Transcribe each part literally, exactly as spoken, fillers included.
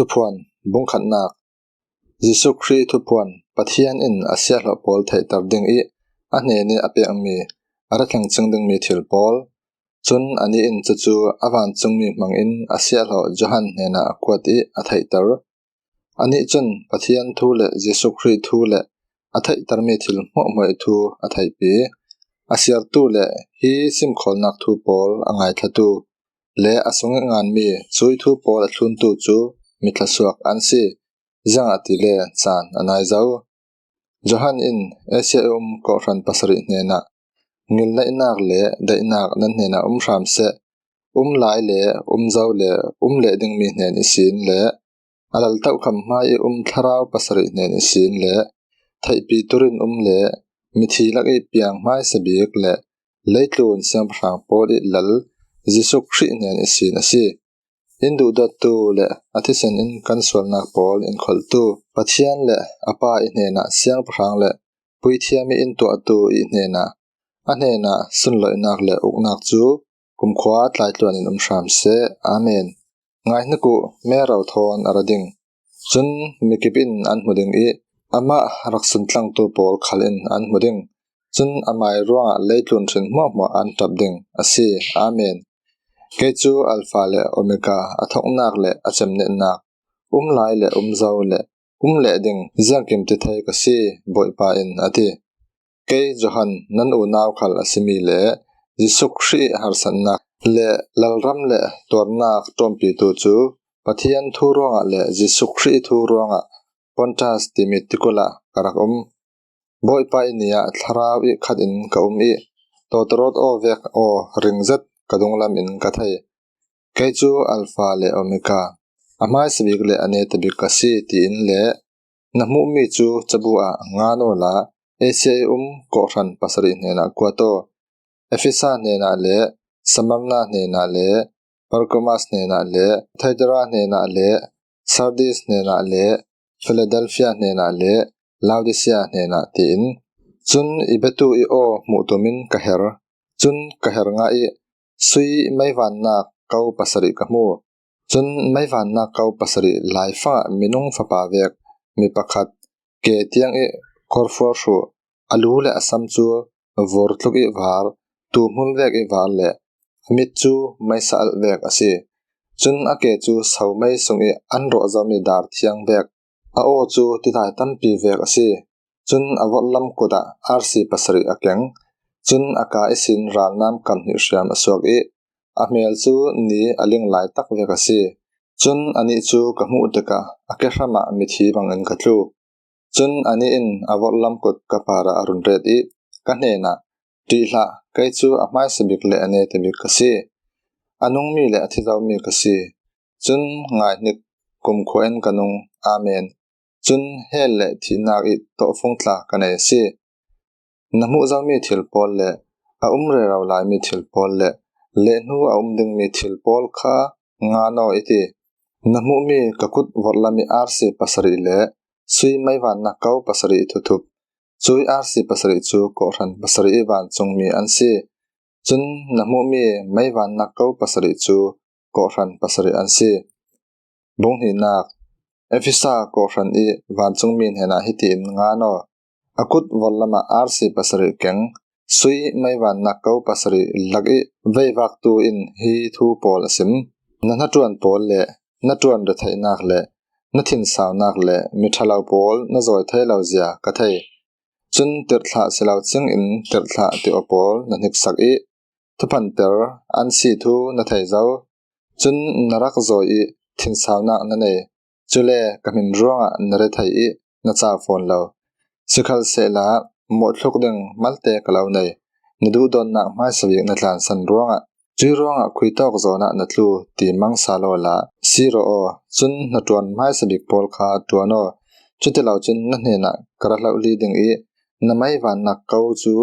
Thuphuan bung khatnak. Jesuh Khrih thuphuan. Pathian in a siahhlawh pawl theihter ding ih a hnenih a pekmi, a ra thleng cing dingmi thil pawl. Cun anih in cucu a vancungmi hmangin a siahhlawh Johan hnenah a kuat ih a theihter. Anih cun Pathian thu le Jesuh Khrih thu le a theihtermi thil hmuahhmuah ih thu a theihpi. A siartu le hi simkhawlnak thu pawl a ngaithlatu le a sungih nganmi cuih thu pawl a thluntu cu mi thlasuak an si, ziangahtile caan a nai zo. Johan in Asia ih um kawhhran pasarih hnenah, ngilneihnak le daihnak nan hnenah um hram seh, um lai le um zo le um leh dingmi hnen ihsin le a lal tohkham hmai ih um thlarau pasarih hnen ihsin le theihpi turin um le mithi lak ih piang hmaisa bik le leitlun siangpahrang pawl ih lal Jesuh Khrih hnen ihsin a si. In duhdawttu le a thisen in kan sualnak pawl in kholhtu Pathian le a Pa ih hnenah siangpahrang le puithiam ih in tuahtu ih hnenah, a hnenah sunlawihnak le uknak cu kumkhua tlaitluan in um hram seh. Amen. Ngaihnik uh, mero thawn a ra ding. Cun mikip in an hmu ding ih amah rak suntlangtu pawl khal in an hmu ding. Cun amai ruangah leitlun hrin hmuahhmuah an ṭap ding a si. Amen. Kei cu Alfa le Omega, a thoknak le a cemnetnak, um lai le um zo le um leh ding ziangkim ti thei ka si, Bawipa in a ti. Kei Johan, nan unau khal a simi le Jesuh Khrih ih harsatnak le lalram le tuarnak ṭawmpitu cu Pathian thu ruangah le Jesuh Khrih thu ruangah Pontas timi tikul ah ka rak um. Bawipa ih ni ah thlarau ih khat in ka um ih tawtawrawt aw vek aw ringzet ka dunglam in ka thei. Kei cu Alfa le Omega, a hmaisa bik le a neta bik ka si, tiin le na hmuhmi cu cabu ah ngan awla Asia ih um kawhhran pasarih hnenah kuat aw. Efesa hnenah le Samarna hnenah le Pergamas hnenah le Thyatira hnenah le Sardis hnenah le Philadelphia hnenah le Laodicea hnenah, tiin. Cun i biatu ih aw hmuh tumin ka her. Cun ka her ngah ih sui meivannak ko pasarih ka hmu. Cun meivannak ko pasarih laifangah minung fapa vek mi pakhat, ke tiang ih kawrfual hruh, a lu le a sam cu vur tluk ih var, tuhmul vek ih var le a mit cu meisa alh vek a si. Cun a ke cu somei sungih an rawh zomi dar thiang vek, a aw cu tidai tampi vek a si. Cun a vorhlam kut ah arsi pasarih a keng. Cun a kaa ihsin ralnam kam hnih hriam a suak ih a hmel cu ni a ling laitak vek a si. Cun anih cu ka hmuh tikah a kehram ah mithi bangin ka tlu. Cun anih in a vorhlam kut ka parah a run ret ih ka hnenah, ṭih hlah, kei cu a hmaisa bik le a neta bik ka si. A nungmi le a thi zomi ka si. Cun ngaihnik, kumkhua in ka nung. Amen. Cun hell le thihnak ih tawhfung tla ka nei a si. Na hmuh zomi thil pawl le a um rero laimi thil pawl le lehhnu a um dingmi thil pawl kha ngan aw i ti. Na hmuhmi ka kut vorhlam ih arsi pasarih le sui meivannak ko pasarih ih thuthup, cuih arsi pasarih cu kawhhran pasarih ih vancungmi an si. Cun na hmuhmi meivannak ko pasarih cu kawhhran pasarih an si. Bung hnihnak. Efesa kawhhran ih vancungmi hnenah hitiin ngan aw. A kut vorhlam ah arsi pasarih keng, sui meivannak ko pasarih lak ih veivaktu in hi thu pawl a sim. Na hnaṭuan pawl le na ṭuan retheihnak le na thinsaunak le miṭhalo pawl na zawi thei lo zia ka thei. Cun tirhthlah si lo cingin tirhthlah ti aw pawl na hniksak ih thuphanter an si thu na thei zo. Cun na rak zawi ih thinsaunak na nei. Cule ka hmin ruangah na rethei ih na cau fawn lo. Sikhalsehla mawhthluk ding malte ka lo nei. Na duhdawtnak hmaisa bik na tlansan ruangah, cuih ruangah khuitawk zawn ah na tlu ti mang sal awla si rawh aw. Cun na ṭuan hmaisa bik pawl kha ṭuan aw. Cuti lo cun na hnenah ka ra hlohli ding ih na meivannak ko cu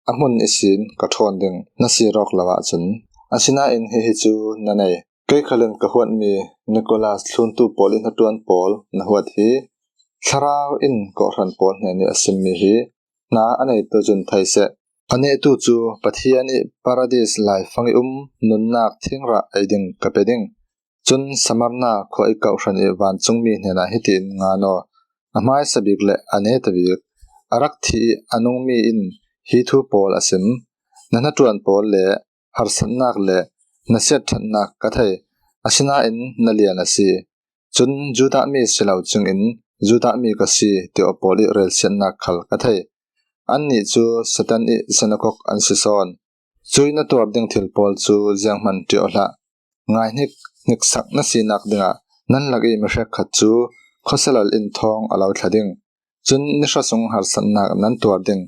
a hmun ihsin ka ṭhawn ding na si rawk lo ahcun. Asinain hihi cu na nei. Kei khal in ka huatmi Nicholas thluntu pawl ih hnaṭuan pawl na huat hi. Thlarau in kawhhran pawl hnenih a simmi hi hna a neitu cun thei seh. A nehtu cu Pathian ih Paradis laifang ih um nunnak thingrah ei ding ka pe ding. Cun Samarna khua i kohhran i vancungmi hnenah hitiin ngan aw, a hmaisa bik le a neta bik, a rak thi i a nungmi in hi thu pawl a sim: Na hnaṭuan pawl le harsatnak le na siat ṭhatnak ka thei, asinain na lian a si. Cun Judah mi si lo cingin Judah mi ka si ti aw pawl i relsiatnak khal ka thei. Annih cu Satan i sinagog an si sawn. Cui na tuar ding thil pawl cu zianghman ṭiawh hlah. Ngaihnik, hniksak na sinak dingah nan lak i mi hrekkhat cu khuasalal in thawng a lo thla ding. Cun nihra sung harsatnak nan tuar ding.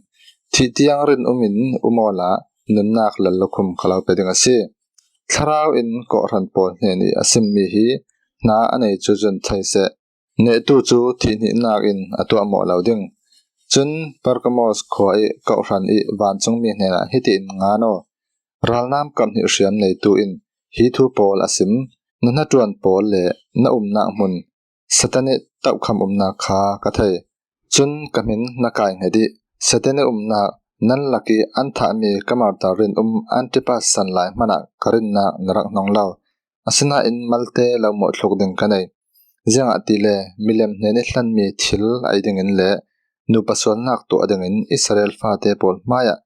Thih tiang rinum in um awla nunnak lallukhum ka lo pe ding a si. Thlarau in kawhhran pawl hnen i a simmi hi hna a nei cu cun thei seh. Nehtu cu thih hnihnak in a tuahmawh lo ding. Cun Pergamos khua i kawhhran i vancungmi hnenah hitiin ngan aw: Ralnam kamhnih hriam neitu in hi thu pawl a sim: Na hnaṭuan pawl le na umnak hmun, Satan i tohkham umnak kha ka thei. Cun ka hmin na kai hnget i Satan i umnak nan lak i an thahmi ka martar rinum Antipas san lai hmanah ka rinnak na rak hnong lo. Asinain malte lo mawhthluk ding ka nei. Ziangahtile milem hnen i hlanmi thil ei dingin le nupa sualnak tuah dingin Israel fate pawl hmaiah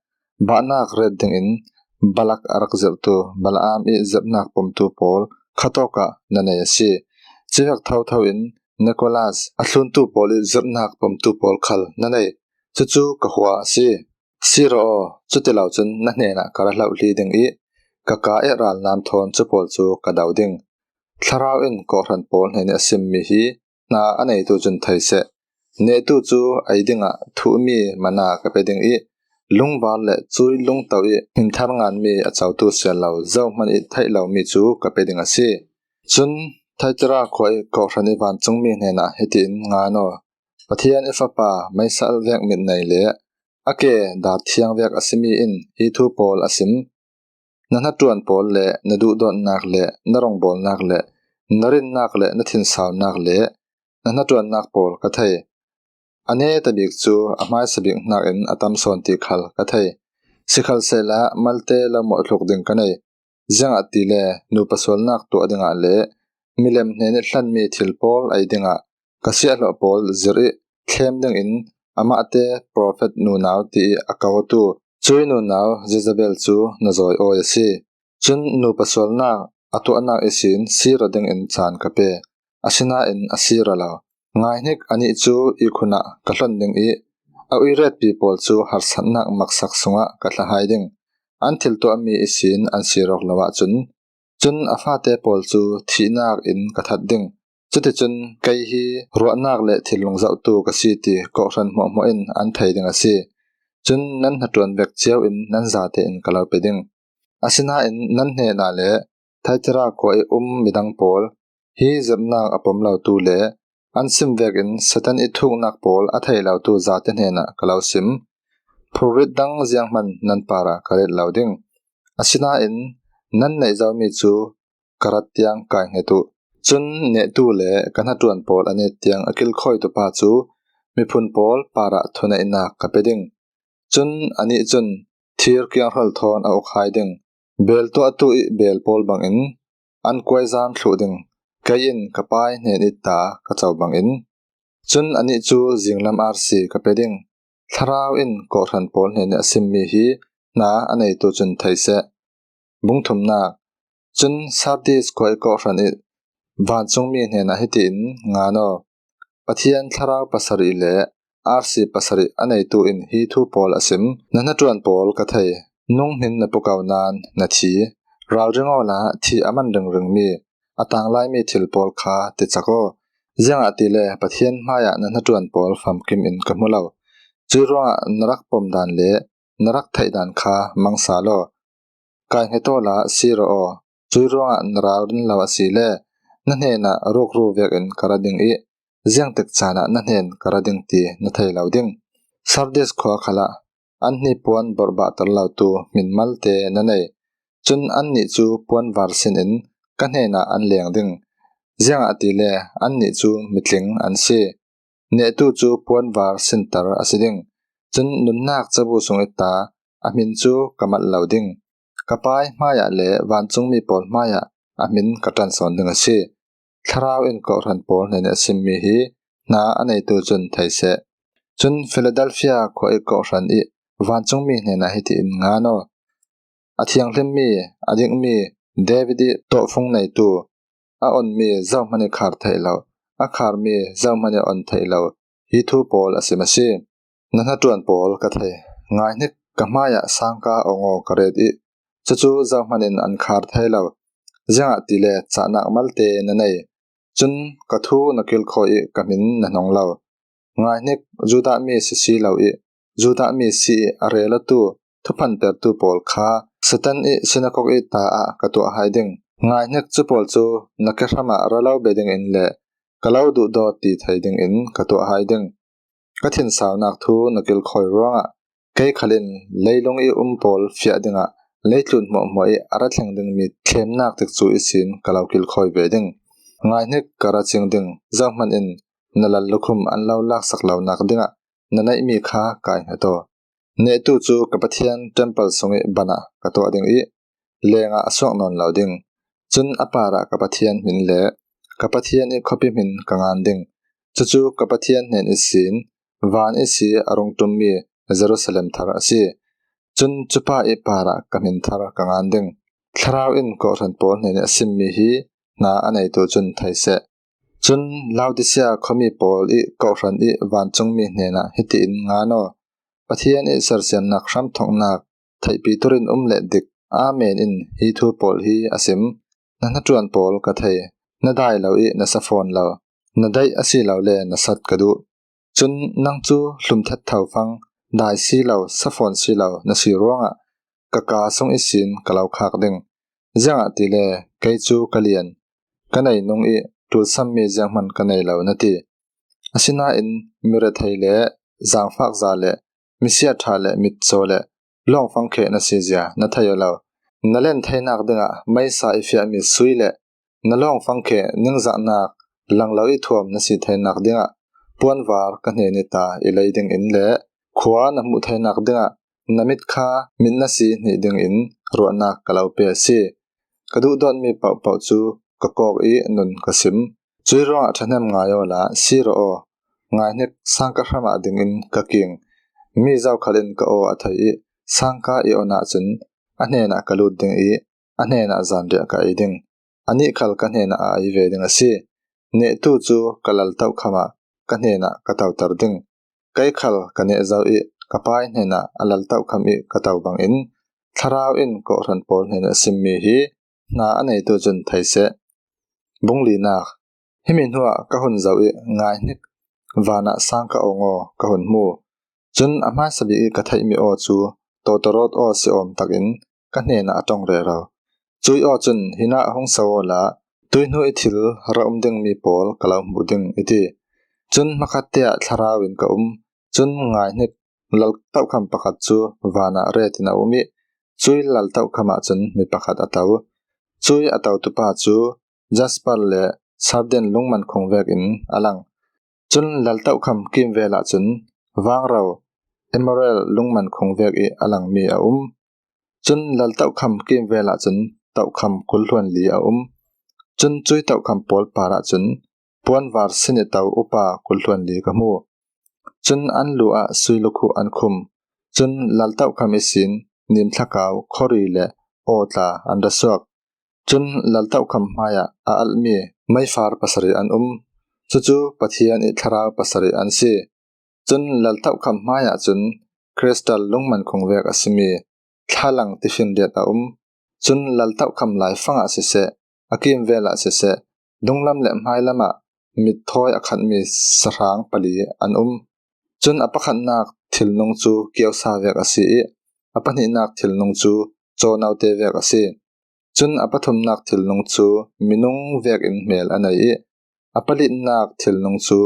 bahnak ret dingin Balak a rak zirhtu Balaam i zirhnak pumtu pawl khatawkah na nei a si. Cuvek thotho in Nikolas a thluntu pawl i zirhnak pumtu pawl khal na nei. Cucu ka hua a si. Sir aw, cuti lo cun na hnenah ka ra hlohli ding i ka ka i ralnam thawn cu pawl cu ka do ding. Thlarau in kawhhran pawl hnen i a simmi hi hna a neitu cun thei seh. Nehtu cu ei dingah thuhmi mana ka pe ding i lungvar le cui lungto i hminthar nganmi a cotu siar lo zohhmanh i theih lomi cu ka pe ding a si. Cun Thaitira khua i kawhhran i vancungmi hnenah hitiin ngan aw: Pathian i Fapa meisal vek mit nei le a ke dar thiang vek a simi in hi thu pawl a sim: Na hnaṭuan pawl le na duhdawtnak le na rongbawlnak le na rinnak le na thinsaunak le na hnaṭuannak pawl ka thei. A neta bik cu a hmaisa bik hnakin a tam sawn ti khal ka thei. Sikhalsehla malte lo mawhthluk ding ka nei. Ziangahtile nupa sualnak tuah dingah le milem hnen i hlanmi thil pawl ei dingah ka siahhlawh pawl zirh i thlem dingin amahte profet nunau ti i a kotu cui nunau Jezebel cu na zawi awi a si. Cun nupa sualnak a tuahnak ihsin sir aw dingin caan ka pe, asinain a sir aw lo. Ngaihnik, anih cu ihkhun ah ka hlon ding i a uiretpi pawl cu harsatnak maksak sungah ka thlahai ding. An thil tuahmi ihsin an sir awk lo ahcun, cun a fate pawl cu thihnak in ka that ding. Cuticun kei hi ruahnak le thinlung zohtu ka si ti kawhhran hmuahhmuah in an thei ding a si. Cun nan hnaṭuan vek cio in nan zate in ka lo pe ding. Asinain nan hnenah le Thaitira khua i um midang pawl, hi zirhnak a pom lotu le an sim vekin Satan i thuknak pawl a thei lotu zate hnenah ka lo sim: Phurrit dang zianghman nan parah ka ret lo ding. Asinain nan neih zomi cu ka rat tiang kai hnget uh. Cun nehtu le ka hnaṭuan pawl a net tiang a kilkhawitu pa cu miphun pawl parah thuneihnak ka pe ding. Cun anih cun thir kianghrol thawn a uk hai ding. Beel tuahtu i beel pawl bangin an kuaizam thluh ding. Kei in ka pai hnen i ta ka co bangin, cun anih cu zinglam arsi ka pe ding. Thlarau in kawhhran pawl hnen i a simmi hi hna a neitu cun thei seh. Bung thumnak. Cun Sardis khua i kawhhran i vancungmi hnenah hitiin ngan aw: Pathian thlarau pasarih le arsi pasarih a neitu in hi thu pawl a sim: Na hnaṭuan pawl ka thei. Nung hmin na pu ko nain na thi. Ralring awla thih a man ringringmi a tang laimi thil pawl kha ticak aw. Ziangahtile Pathian hmaiah na hnaṭuan pawl famkim in ka hmu lo. Cui ruangah na rak pom dan le na rak theih dan kha mangsa law, kai hnget awla sir aw. Cui ruangah na ralrin lo asile na hnenah rukru vekin ka ra ding i ziangtik caan ah na hnen ka ra ding ti na thei lo ding. Sardis khua khalah an hnipuan borhbahter lotu hmin malte na nei. Cun annih cu puanvar sinin ka hnenah an leng ding, ziangahtile annih cu mitling an si. Nehtu cu puanvar sinter a si ding. Cun nunnak cabu sung i ta a hmin cu ka manh lo ding. Ka pai hmaiah le vancungmi pawl hmaiah a hmin ka ṭan sawn ding a si. Thlarau in kawhhran pawl hnen ih a simmi hi hna a neitu cun thei seh. Cun Philadelphia khua ih kawhhran ih vancungmi hnenah hitiin ngan aw: A thianghlimmi, a dikmi, David ih tawhfung neitu, a onmi zohman ih khar theih lo, a kharmi zohman ih on theih lo, hi thu pawl a sim a si. Na hnaṭuan pawl ka thei. Ngaihnik, ka hmaiah sangka awngaw ka ret ih cucu zohman in an khar thei lo. Ziangahtile cahnak malte na nei. Cun ka thu na kilkhawi ih ka hmin na hnong lo. Ngaihnik, Judah mi si si lo ih Judah mi si ih a rel awtu thuphantertu pawl kha Satan ih sinakok ih ta ah ka tuah hai ding. Ngaihnik, cu pawl cu na kehram ah ra lo be dingin le ka lo duhdaw ti thei dingin ka tuah hai ding. Ka thinsaunak thu na kilkhawi ruangah kei khal in leilung ih um pawl fiah dingah leitlun hmuahhmuah ih a ra thleng dingmi thlemnak tikcu ihsin ka lo kilkhawi ve ding. Ngaihnik, ka ra cing ding. Zohman in na lallukhum an lo laksak lonak dingah na neihmi kha kai hnget aw. Nehtu cu ka Pathian temple sungih banah ka tuah ding ih lengah a suak nawn lo ding. Cun a parah ka Pathian hmin le ka Pathian ih khuapi hmin ka ngan ding. Cucu ka Pathian hnen ihsin van ihsi a rung ṭummi Jerusalem thar a si. Cun cupa ih parah ka hmin thar ka ngan ding. Thlarau in kawhhran pawl hnen ih a simmi hi hna a neitu cun thei seh. Cun Laodicea khuami pawl ih kawhhran ih vancungmi hnenah hitiin ngan aw: Pathian ih sersiamnak hramthawknak theihpi turin um le dik, Amen in hi thu pawl hi a sim. Na hnaṭuan pawl ka thei. Na dai lo ih na sa fawn lo, na daih asilole na sat ka duh. Cun nang cu hlum that tho fang, dai si lo, sa fawn si lo na si ruangah ka kaa sung ihsin ka lo khak ding. Ziangahtile kei cu ka lian, ka neinung ih ṭulsammi zianghman ka nei lo na ti. Asinain mi rethei le zaangfakza le misiaṭha le mitcaw le lawngfangkheh na si zia na thei aw lo. Na len theinak dingah meisa ih fiahmi sui le na lawngfangkheh ningzahnak langlo ih thuam na si theinak dingah puanvar ka hnen ih ta ih lei dingin le khua na hmuh theinak dingah na mit kha mit na si hnih dingin ruahnak ka lo pe a si. Ka duhdawtmi pohpoh cu ka kawk ih nun ka sim. Cuih ruangah ṭhahnem ngai awla si rawh aw. Ngaihnik, sangka hram ah dingin ka king. Mi zokhal in ka aw a thei ih sangka ih on ahcun a hnenah ka lut ding ih a hnenah zanriah ka ei ding. Anih khal ka hnenah a ei ve ding a si. Nehtu cu ka lal tohkham ah ka hnenah ka toter ding. Kei khal ka neh zo ih ka Pai hnenah a lal tohkham ih ka to bangin Thlarau in kawhhran pawl hnen a simmi hi hna a neitu cun thei seh. Bung linak. Himi hnuah ka hun zoh ih ngaihnik, vanah sangka awngaw ka hun hmu. Cun a hmaisabik ih ka theihmi aw cu tawtawrawt aw si awm takin ka hnenah a ṭong rero. Cuih aw cun, hinah hung so awla tuihnu ih thil ra um dingmi pawl ka lo hmuh ding, i ti. Cun hmakhatte ah thlarau in ka um. Cun ngaihnik, lal tohkham pakhat cu vanah ret in a um ih cuih lal tohkham ahcun mi pakhat a to. Cuih a totupa cu jasper le sardin lungman khung vekin a lang. Cun lal tohkham kimvel ahcun vangro emerald lungman khung vek ih a langmi a um. Cun lal tohkham kimvel ahcun tohkham kulhluan li a um. Cun cuih tohkham pawl par ahcun puanvar sin ih to upa kulhluan li ka hmu. Cun an lu ah sui lukhuh an khum. Cun lal tohkham ihsin nimthlakau, khori le aw tla an ra suak. Cun lal tohkham hmaiah a alhmi meifar pasarih an um. Cucu Pathian ih thlarau pasarih an si. Cun lal tohkham hmaiah cun kristal lungman khung vek a simi thlalang tifinriat a um. Cun lal tohkham laifang ah siseh, a kimvel ah siseh, dunglam le hmailam ah mitthawi a khatmi sahrang pali an um. Cun a pakhatnak thilnung cu kiosa vek a si ih a pahnihnak thilnung cu cawnote vek a si. Cun a pathumnak thilnung cu minung vekin hmel a nei ih a palinak thilnung cu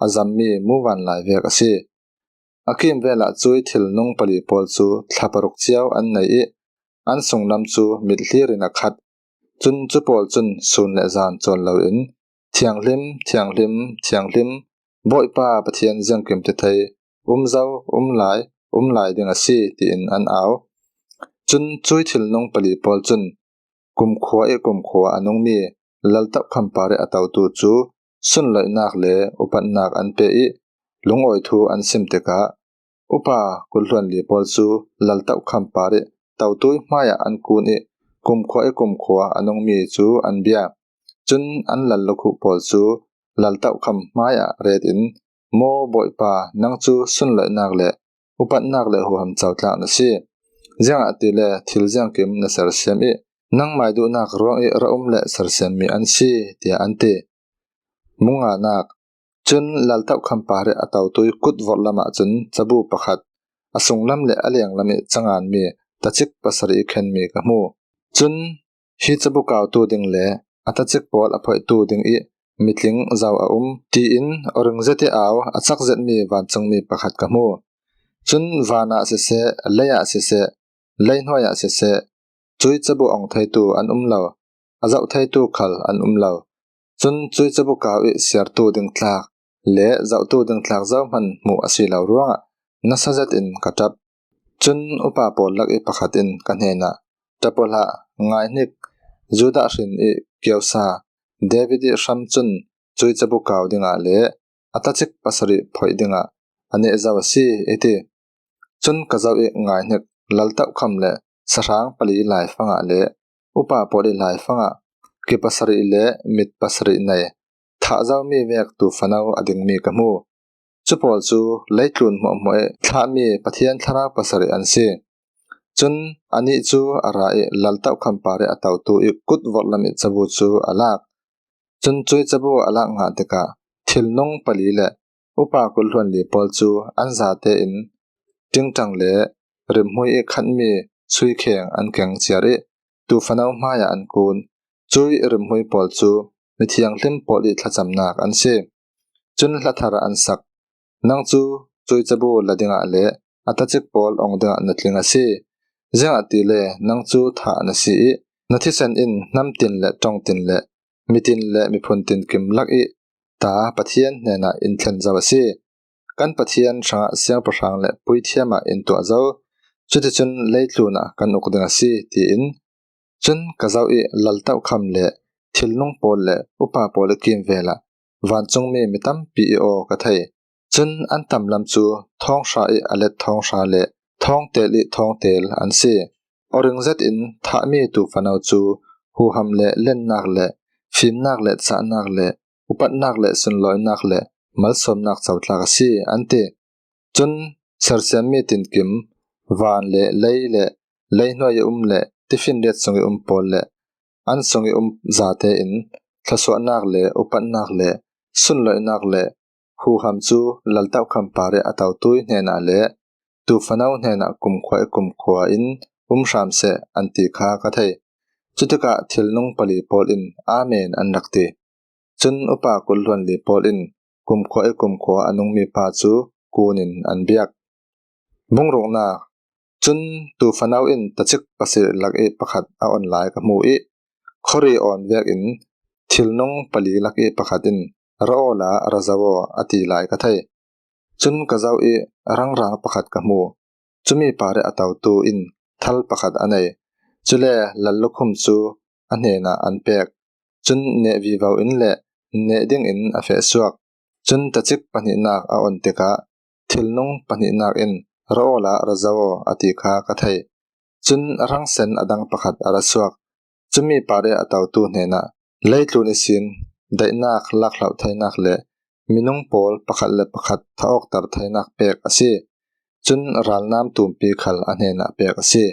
a zammi muvanlai vek a si. A kimvel ah cuih thilnung pali pawl cu thla paruk cio an nei ih an sunglam cu mithlir in a khat. Cun cu pawl cun sun le zan cawn loin, "Thianghlim, thianghlim, thianghlim, Bawipa Pathian ziangkim tithei, um zo, um lai, um lai ding a si," tiin an au. Cun cuih thilnung pali pawl cun kumkhua ih kumkhua a nungmi Laltaukham parih a totu cu sunloihnak le upatnak an pe ih lungawi thu an sim tikah upa kulhluanli pawl cu Laltaukham parih totui hmaiah an kun ih kumkhua ih kumkhua a nungmi cu an bia. Cun an lallukhuh pawl cu Laltaukham hmaiah ret in maw Bawipa, nang cu sunloihnak le upatnak le huham cotlak na si. Ziangahtile thil ziangkim na sersiam ih nangmai duhnak ruangih ra um le sersiammi an si, tiah an ti. Munganak. Cun Laltaukham parih a totui kut vorhlam ahcun cabu pakhat, a sunglam le a lenglam ih canganmi tacik pasarih ih khenmi ka hmu. Cun hi cabu kautu ding le a tacik pawl a phoihtu ding ih mitling zo a um, tiin oring zet ih au a cak zetmi vancungmi pakhat ka hmu. Cun van ah siseh, lei ah siseh, leihnuai ah siseh, cui cabu ong theitu an um lo, a zoh theitu khal an um lo. Cun cui cabu kau ih siartu ding tlak le zohtu ding tlak zohman hmuh a si lo ruangah nasa zetin ka ṭap. Cun upa pawl lak ih pakhat in ka hnenah, ṭap aw hlah, ngaihnik, Judah hrin ih kiosa David ih hram cun cui cabu kau dingah le a tacik pasarih phoih dingah a neh zo a si, i ti. Cun ka zoh ih ngaihnik, Laltaukham le sahrang pali laifangah le upa pawl ih laifangah kipasarih le mit pasarih nei thah zomi vek tufano a dingmi ka hmu. Cu pawl cu leitlun hmuahhmuah ih thlahmi Pathian thlarau pasarih an si. Cun anih cu a ra ih Laltaukham parih a totu ih kut vorhlam ih cabu cu a lak. Cun cui cabu a lak ngah tikah thilnung pali le upa kulhluanli pawl cu an zate in ṭingṭang le rimhmui ih khanmi suikheng an keng ciar ih tufano hmaiah an kun. Cui rimhmui pawl cu mithianghlim pawl ih thlacamnak an si. Cun hlathar an sak. Nang cu cui cabu la dingah le a tacik pawl ong dingah na tling a si. Ziangahtile nang cu thah na si ih na thisen in hnamtin le ṭongtin le mitin le miphun tinkim lak ih ta Pathian hnenah in thlen zo a si. Kan Pathian hrangah siangpahrang le puithiam ah in tuah zo. Cuticun leitlun ah kan uk ding a si, tiin. Cun ka zoh ih Laltaukham le thilnung pawl le upa pawl ih kimvel ah vancungmi mi tampi ih aw ka thei. Cun an tamlam cu thawng hra ih a let thawng hra le thawng tel ih thawng tel an si. Aw ring zetin thahmi tufano cu huham le lennak le fimnak le cahnak le upatnak le sunlawinak le malsawmnak cotlak a si, an ti. Cun sersiammi tinkim, van le lei le leihnuai ih um le tifinriat sung ih um pawl le an sung ih um zate in thlawsuahnak le upatnak le sunlawinak le huham cu Laltaukham parih a totu ih hnenah le tufano hnenah kumkhua ih kumkhua in um hram seh, an ti kha ka thei. Cutikah thilnung pali pawl in Amen an rak ti. Cun upa kulhluanli pawl in kumkhua ih kumkhua a nungmi pa cu kun in an biak. Bungruknak. Cun tufano in tacik pasarih lak ih pakhat a on lai ka hmu ih khuari awn vekin thilnung pali lak ih pakhat in, "Ra awla ra zo aw," a ti lai ka thei. Cun ka zoh ih rangrang pakhat ka hmu. Cumi parih a totu in thal pakhat a nei. Cule lallukhum cu a hnenah an pek. Cun neh vivo in le neh dingin a feh suak. Cun tacik pahnihnak a on tikah thilnung pahnihnak in, "Ra awla ra zo aw," a ti kha ka thei. Cun rangsen a dang pakhat a ra suak. Cumi parih a totu hnenah, "Leitlun ihsin daihnak lakhlauh theinak le minung pawl pakhat le pakhat thawkter theinak pek a si. Cun ralnam tumpi khal a hnenah pek a si."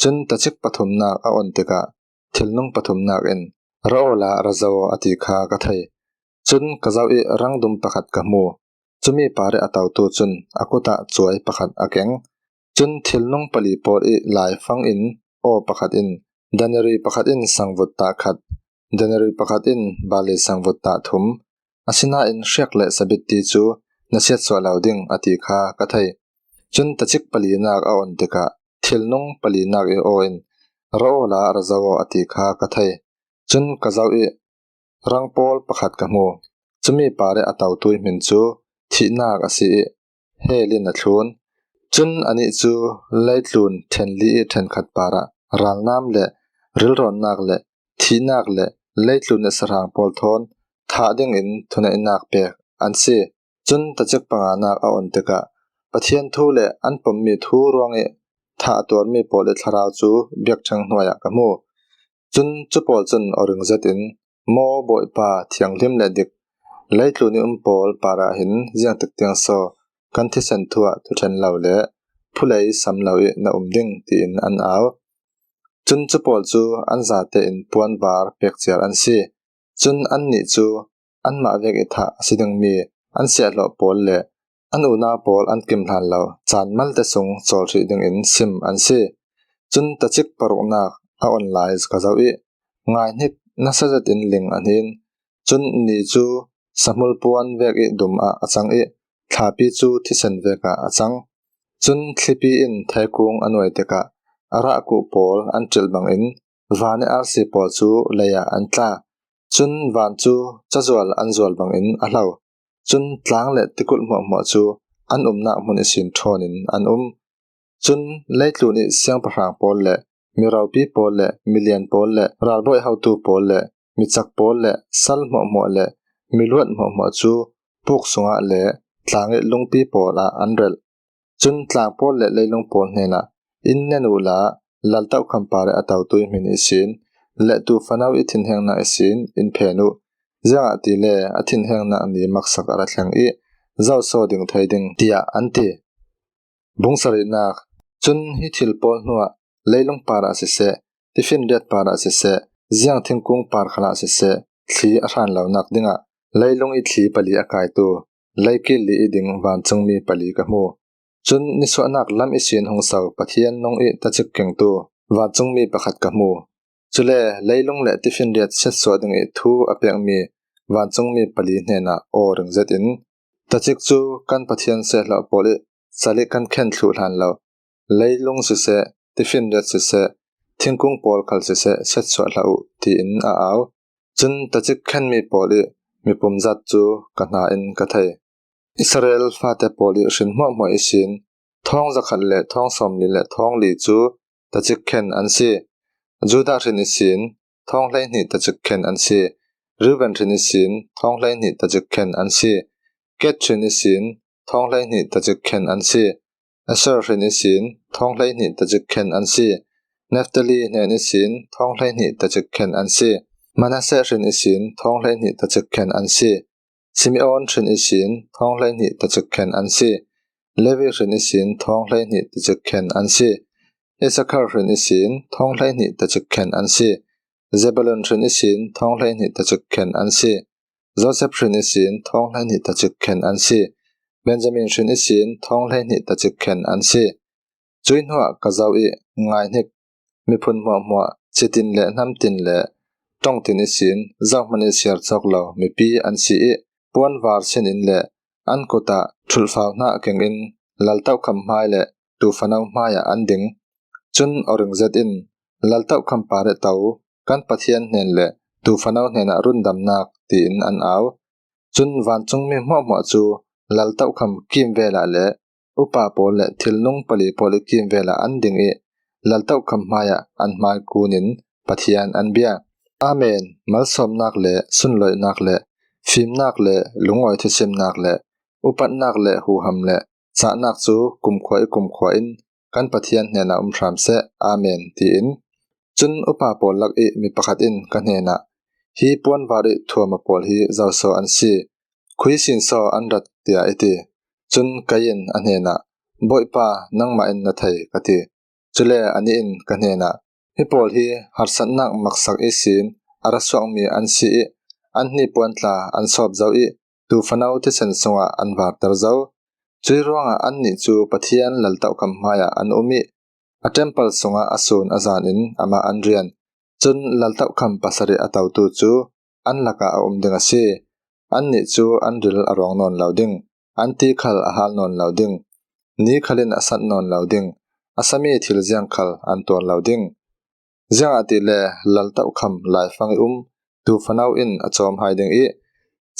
Cun tacik pathumnak a on tikah thilnung pathumnak in, "Ra awla ra zo aw," a ti kha ka thei. Cun ka zoh ih rangdum pakhat ka hmu. Cumi parih a totu cun a kutah cuai pakhat a keng. Cun thilnung pali pawl ih laifang in aw pakhat in, "Daneri pakhat in sangvut tah khat, daneri pakhat in barli sangvut tah thum, asinain hriak le sabitti cu na siatsuah lo ding," a ti kha ka thei. Cun tacik palinak a on tikah thilnung palinak ih aw in, "Ra awla ra zo aw," a ti kha ka thei. Cun ka zoh ih rang pawl pakhat ka hmu. Cumi parih a totu ih hmin cu thihnak a si ih hell in a thlun. Cun anih cu leitlun ṭhenli ih ṭhenkhat parah ralnam le rilrawnnak le thihnak le leitlun ih sahrang pawl thawn thah dingin thuneihnak pek an si. Cun tacik panganak a on tikah Pathian thu le an pommi thu ruangih thah a tuarmi pawl ih thlarau cu biakṭheng hnuai ah ka hmu. Cun cu pawl cun awring zetin, "Maw Bawipa, thianghlim le dik, leitlun ih um pawl parah hin ziangtik tiang so kan thisen thu ah thuṭhen lo le phulei sam lo ih na um ding," tiin an au. Cun cu pawl cu an zate in puanvar pek ciar an si. Cun annih cu anmah vek ih thah a si dingmi an siahhlawh pawl le an unau pawl an kim hlan lo caan malte sung cawl hrih dingin sim an si. Cun tacik paruknak a on lai ka zoh ih, ngaihnik nasa zetin ling a hnin. Cun ni cu sahmul puan vek ih dum ah a cang ih, thlapi cu thisen vek ah a cang. Cun thlipi in theikung a nuai tikah a rahkuh pawl an ṭilh bangin van ih arsi pawl cu lei ah an tla. Cun van cu cazual an zual bangin a hlo. Cun tlang le tikulh hmuahhmuah cu an umnak hmun ihsin ṭhawn in an um. Cun leitlun ih siangpahrang pawl le mi ropi pawl le milian pawl le ralbawi hotu pawl le micak pawl le sal hmuahhmuah le miluat hmuahhmuah cu puk sungah le tlang ih lungpi pawl ah an relh. Cun tlang pawl le leilung pawl hnenah, "In nen uhla, Laltokham par ih a totu ih hmin ihsin le tuufano ih thinhengnak ihsin in phen uh, ziangahtile a thinhengnak ni maksak a ra thleng ih zoso ding thei ding," tiah an ti. Bung sarihnak. Cun hi thil pawl hnuah leilung parah siseh, tifinriat parah siseh, ziang thingkung par khalah siseh, thli a hran lonak dingah leilung ih thli pali a kaitu, leikil li ih ding vancungmi pali ka hmu. Cun nisuahnak lam ihsin hung so Pathian nung ih tacik kengtu vancungmi pakhat ka hmu. Cule leilung le tifinriat siatsuah ding ih thu a pekmi vancungmi pali hnenah aw ring zetin, "Tacik cu kan Pathian siahhlawh pawl ih cal ih kan khen thluh hlan lo. Leilung siseh, tifinriat siseh, thingkung pawl khal siseh, siatsuah hlah uh," tiin a au. Cun tacik khenmi pawl ih mipum zat cu ka hna in ka thei. Israel fate pawl ih hrin hmuahhmuah ihsin thawng zakhat le thawng sawmli le thawng li cu tacik khen an si. Judah hrin ihsin thawng hleihnih tacik khen an si. Reuben hrin ihsin thawng hleihnih tacik khen an si. Gad hrin ihsin thawng hleihnih tacik khen an si. Asher hrin ihsin thawng hleihnih tacik khen an si. Naphtali hnen ihsin thawng hleihnih tacik khen an si. Manasseh hrin ihsin thawng hleihnih tacik khen an si. Simeon hrin ihsin thawng hleihnih tacik khen an si. Levi hrin ihsin thawng hleihnih tacik khen an si. Issachar hrin ihsin thawng hleihnih tacik khen an si. Zebulun hrin ihsin thawng hleihnih tacik khen an si. Joseph hrin ihsin thawng hleihnih tacik khen an si. Benjamin hrin ihsin thawng hleihnih tacik khen an si. Cuih hnuah ka zoh ih ngaihnik, miphun hmuahhmuah citin le hnamtin le ṭongtin ihsin zohhmanh ih siar cawk lo mipi an si ih puanvar sin in le an kut ah ṭhulhfau hnah kengin Laltokham hmai le tuufano hmaiah an ding. Cun awring zetin, "Laltokham par ih to kan Pathian hnen le tuufano hnenah rundamnak," tiin an au. Cun vancungmi hmuahhmuah cu Laltokham kimvel ah le upa pawl le thilnung pali pawl ih kimvel ah an ding ih Laltokham hmaiah an hmai kun in Pathian an bia. Amen. Malsawmnak le sunloihnak le fimnak le lungawi thusimnak le upatnak le huham le cahnak cu kumkhua ih kumkhua in kan Pathian hnenah um hram seh. Amen, tiin. Cun upa pawl lak ih mi pakhat in ka hnenah, "Hi puanvar ih thuam a pawl hi zoso an si? Khui sin so an rat?" tiah i ti. Cun kei in a hnenah, "Bawipa, nangmah in na thei," ka ti. Cule anih in ka hnenah, "Hi pawl hi harsatnak maksak ihsin a ra suakmi an si ih an hnipuan tla an sawp zo ih tuufano thisen sungah an varter zo. Cuih ruangah annih cu Pathian Laltokham hmaiah an um ih a temple sungah a sun a zan in amah an rian. Cun Laltokham pasarih a totu cu an lakah a um ding a si. Annih cu an ril a rawng nawn lo ding, an ti khal a hal nawn lo ding, ni khal in a sat nawn lo ding, a sami thil ziang khal an tuar lo ding. Ziangahtile Laltokham laifang ih um tuufano in a cawm hai ding ih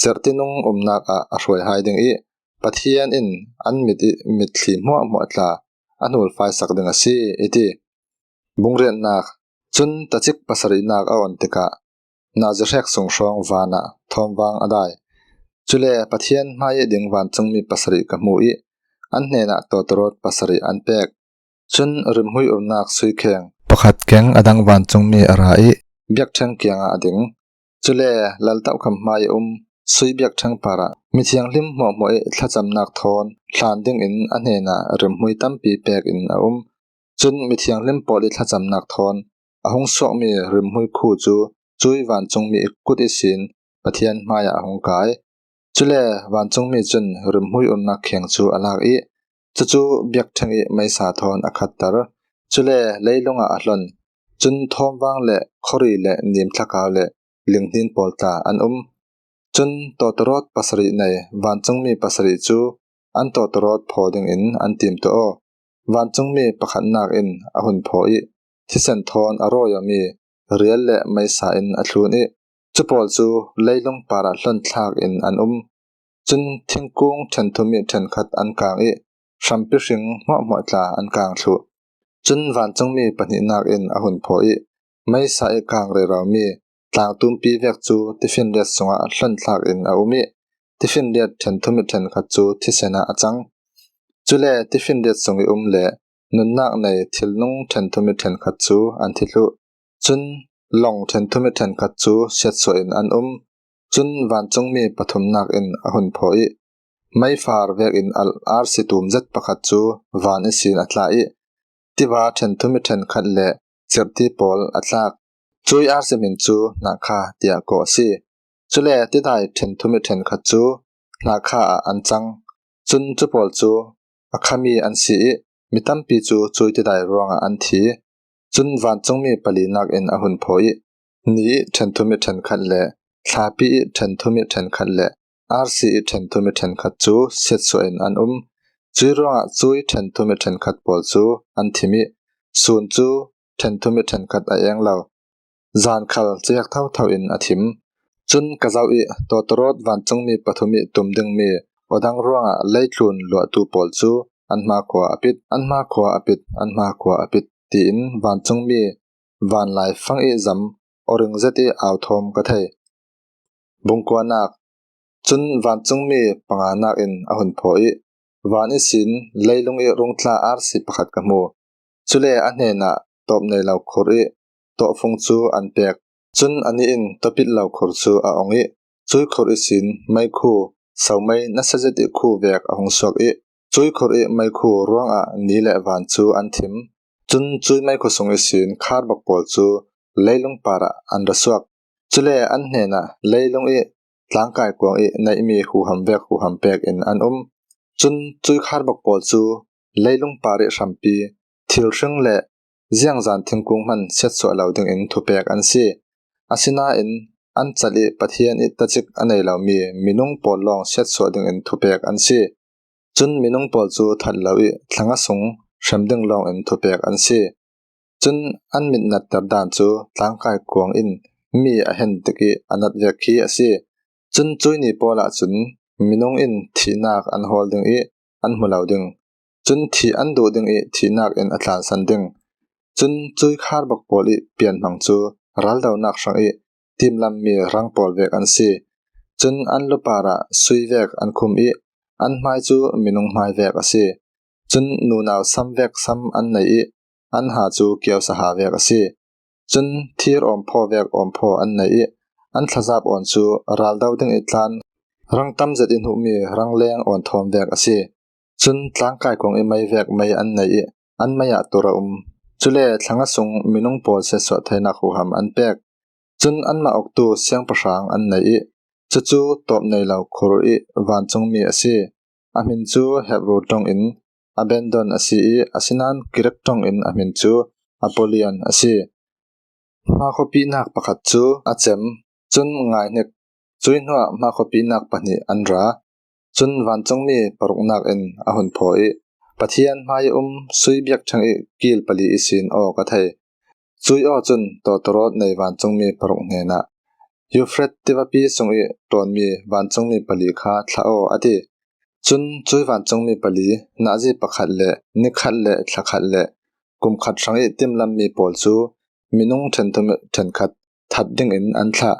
cerhtinung umnak ah a hruai hai ding ih Pathian in an mit ih mitthli hmuahhmuah tla a hnulfaisak ding a si," i ti. Bung riatnak. Cun tacik pasarihnak a on tikah nazi hrek sung hrawng vanah thawmvang a dai. Cule Pathian hmai ih ding vancungmi pasarih ka hmu ih an hnenah tawtawrawt pasarih an pek. Cun rimhmui urnak sui kheng pakhat keng a dang vancungmi a ra ih biakṭheng kiangah a ding. Cule laltokham hmai a um sui biakṭheng parah mithianghlim hmuahhmuah ih thlacamnak thawn hlan dingin a hnenah rimhmui tampi pek in a um. Cun mithianghlim pawl ih thlacamnak thawn a hung suakmi rimhmui khu cu cui vancungmi ih kut ihsin Pathian hmaiah a hung kai. Cule vancungmi cun rimhmui urnak kheng cu a lak ih cucu biakṭheng ih meisa thawn a khatter. Cule leilungah a hlon. Cun thawmvang le khawri le nim thlakau le linghnin pawl tla an um. Cun tawtawrawt pasarih nei vancungmi pasarih cu an tawtawrawt phaw dingin an tim tuah aw. Vancungmi pakhatnak in a hun phaw ih thisen thawn a rawi awmi rial le meisa in a thlun ih cu pawl cu leilung parah hlonthlak in an um. Cun thingkung ṭhenthum ih ṭhenkhat an kang ih hrampi hring hmuahhmuah tla an kang thluh. Cun vancungmi pahnihnak in a hun phaw ih meisa ih kang reromi tlangtumpi vek cu tifinriat sungah hlonthlak in a um ih tifinriat ṭhenthum ih ṭhenkhat cu thisen ah a cang. Cule tifinriat sung ih um le nunnak nei thilnung ṭhenthum ih ṭhenkhat cu an thi thluh. Cun long ṭhenthum ih ṭhenkhat cu siatsuah in an um. Cun vancungmi pathumnak in a hun phaw ih meifar vekin a arsi tum zet pakhat cu van ihsin a tla ih tiva ṭhenthum ih ṭhenkhat le cirhti pawl a tlak. Cui arsi hmin cu hnahkha tiah kawh a si. Cule tidai ṭhenthum ih ṭhenkhat cu hnahkha ah an cang. Cun cu pawl cu a khami an si ih mi tampi cu cui tidai ruangah an thi. Cun vancungmi palinak in a hun phaw ih ni ih ṭhenthum ih ṭhenkhat le thlapi ih ṭhenthum ih ṭhenkhat le arsi ih ṭhenthum ih ṭhenkhat cu siatsuah in an um. Cui ruangah cui ṭhenthum ih ṭhenkhat pawl cu an thim ih sun cu ṭhenthum ih ṭhenkhat a eng lo. Zan khal ciak thotho in a thim. Cun ka zoh ih tawtawrawt vancungmi pathum ih tum dingmi aw dang ruangah leitlun luahtu pawl cu an hmakhua a pit, an hmakhua a pit, an hmakhua a pit, tiin vancungmi vanlai fang ih zam aw ring zet ih au thawm ka thei. Bungkuanak. Cun vancungmi panganak in a hun phaw ih van ihsin leilung ih rungtla arsi pakhat ka hmu. Cule a hnenah tawp nei lo khur ih tawhfung cu an pek. Cun anih in tawpit lo khur cu a ong ih cui khur ihsin meikhu, somei nasa zet ih khu vek a hung suak ih cui khur ih meikhu ruangah ni le van cu an thim. Cun cui meikhu sung ihsin kharbak pawl cu leilung parah an ra suak. Cule an hnenah leilung ih tlangkai kuang ih neihmi huham vek huham pek in an um. Cun cui kharbak pawl cu leilung par ih hrampi, thil hring le ziangzan thingkung hman siatsuah lo dingin thupek an si. Asinain an cal ih Pathian ih tacik a nei lomi minung pawl lawng siatsuah dingin thupek an si. Cun minung pawl cu that lo ih thlanga sung hrem ding lawngin thupek an si. Cun an mit natter dan cu tlangkai kuang in mi a hen tikih a nat vek khi a si. Cun cui ni pawl ahcun minung in thihnak an hawl ding ih an hmu lo ding. Cun thih an duh ding ih thihnak in a tlansan ding. Cun cui kharbak pawl ih pianhmang cu raldonak hrang ih timlammi rang pawl vek an si. Cun an lu parah sui vek an khum ih an hmai cu minung hmai vek a si. Cun nunau sam vek sam an nei ih an ha cu kiosaha vek a si. Cun thir awmphaw vek awmphaw an nei ih an thlazap awn cu raldo ding ih tlan rang tam zet ih hnuhmi rangleng awn thawm vek a si. Cun tlangkai kuang ih mei vek mei an nei ih an mei ah tur a um. Cule thlanga sung minung pawl siatsuah theinak huham an pek. Cun anmah uktu siangpahrang an nei ih cucu tawp nei lo khur ih vancungmi a si. A hmin cu Hebru ṭong in Abandon a si ih asinain Grik ṭong in a hmin cu Apollyon a si. Hmakhuapihnak pakhat cu a cem, cun ngaihnik, cui hnuah hmakhuapihnak pahnih an ra. Cun vancungmi paruknak in a hun phaw ih Pathian hmai a um sui biakṭheng ih kil pali ihsin aw ka thei. Cui aw cun tawtawrawt nei vancungmi paruk hnenah, Euphrates tivapi sung ih ṭawnmi vancungmi pali kha thlah aw, a ti. Cun cui vancungmi pali nazi pakhat le ni khat le thla khat le kum khat hrang ih timlammi pawl cu minung ṭhenthum ih ṭhenkhat that dingin an thlah.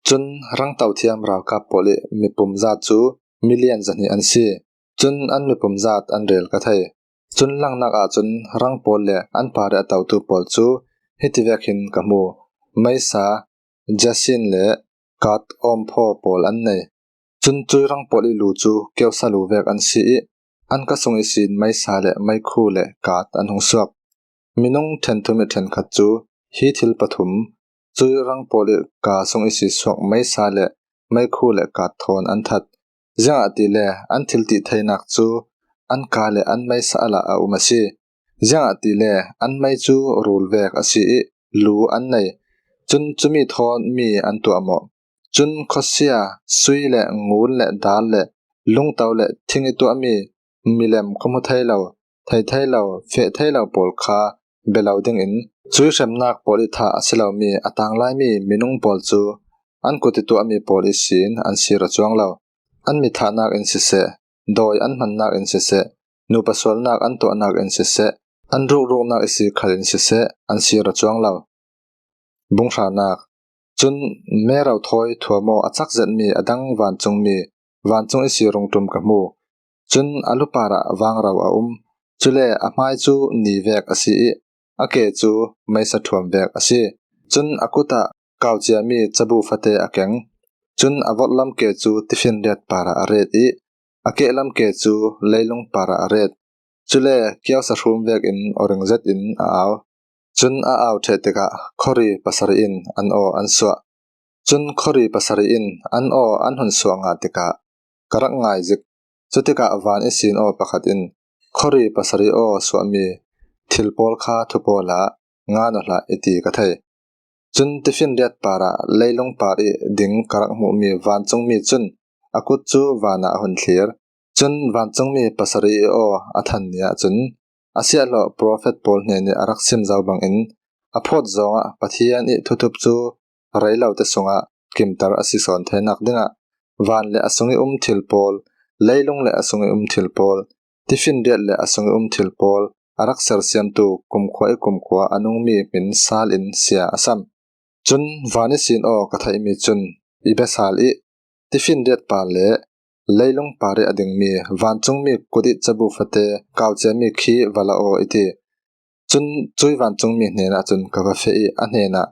Cun rangtothiam ralkap pawl ih mipum zat cu milian zahnih an si. Cun an mipum zat an rel ka thei. Cun langnak ahcun rang pawl le an parih a totu pawl cu hitivek hin ka hmu. Meisa, jasin le kat awmphaw pawl an nei. Cun cui rang pawl ih lu cu kiosa lu vek an si ih an ka sung ihsin meisa le meikhu le kat an hung suak. Minung ṭhen thum ih ṭhenkhat cu hi thil pathum, cui rang pawl ih ka sung ihsi suak meisa le meikhu le kat thawn an that. Ziangahtile an thil tih theinak cu an ka le an meisa alah a um a si. Ziangahtile an mei cu rul vek a si ih lu an nei. Cun cumi thawn mi an tuahmawh. Cun khuasia, sui le ngun le dal le lungto le thing ih tuahmi milem khuahmu thei lo, thei thei lo, feh thei lo pawl kha bia lo dingin cui hremnak pawl ih thah a si lomi a tanglaimi minung pawl cu an kut ih tuahmi pawl ihsin an sir a cuang lo. An mi thahnak in siseh, dawi an hmannak in siseh, nupa sualnak an tuahnak in siseh, an rukruknak ihsi khal in siseh, an sir a cuang lo. Bunghranak. Cun mero thawi thuam aw a cak zetmi a dang vancungmi, vancung ihsi rungṭum ka hmu. Cun a lu parah vangro a um. Cule a hmai cu ni vek a si ih a ke cu meisa ṭhuam vek a si. Cun a kut ah kau ciami cabu fate a keng. Cun a vorhlam ke cu tifinriat parah a ret ih a kehlam ke cu leilung parah a ret. Cule kiosa hrum vekin awring zetin a au. Cun a au ṭheh tikah khuari pasarih in an aw an suah. Cun khuari pasarih in an aw an hun suah ngah tikah ka rak ngai zik. Cutikah van ihsin aw pakhat in, khuari pasarih aw suahmi thil pawl kha thupawl ah ngan aw hlah, i ti ka thei. Cun tifinriat parah leilung par ih ding ka rak hmuhmi vancungmi cun a kut cu van ah a hun thlir. Cun vancungmi pasarih ih aw a than ni ahcun a siahhlawh profet pawl hnen ih a rak sim zo bangin a phawt zawngah Pathian ih thuthup cu rei lote sungah kimter a si sawn theinak dingah van le a sung ih um thil pawl, leilung le a sung ih um thil pawl, tifinriat le a sung ih um thil pawl a rak sersiamtu kumkhua ih kumkhua a nungmi hmin sal in sia a sam. Cun van ihsin aw ka theihmi cun i bia sal ih tifinriat par le leilung par ih a dingmi vancungmi kut ih cabu fate kau ciami khi va la aw, i ti. Cun cui vancungmi hnenah cun ka va feh ih a hnenah,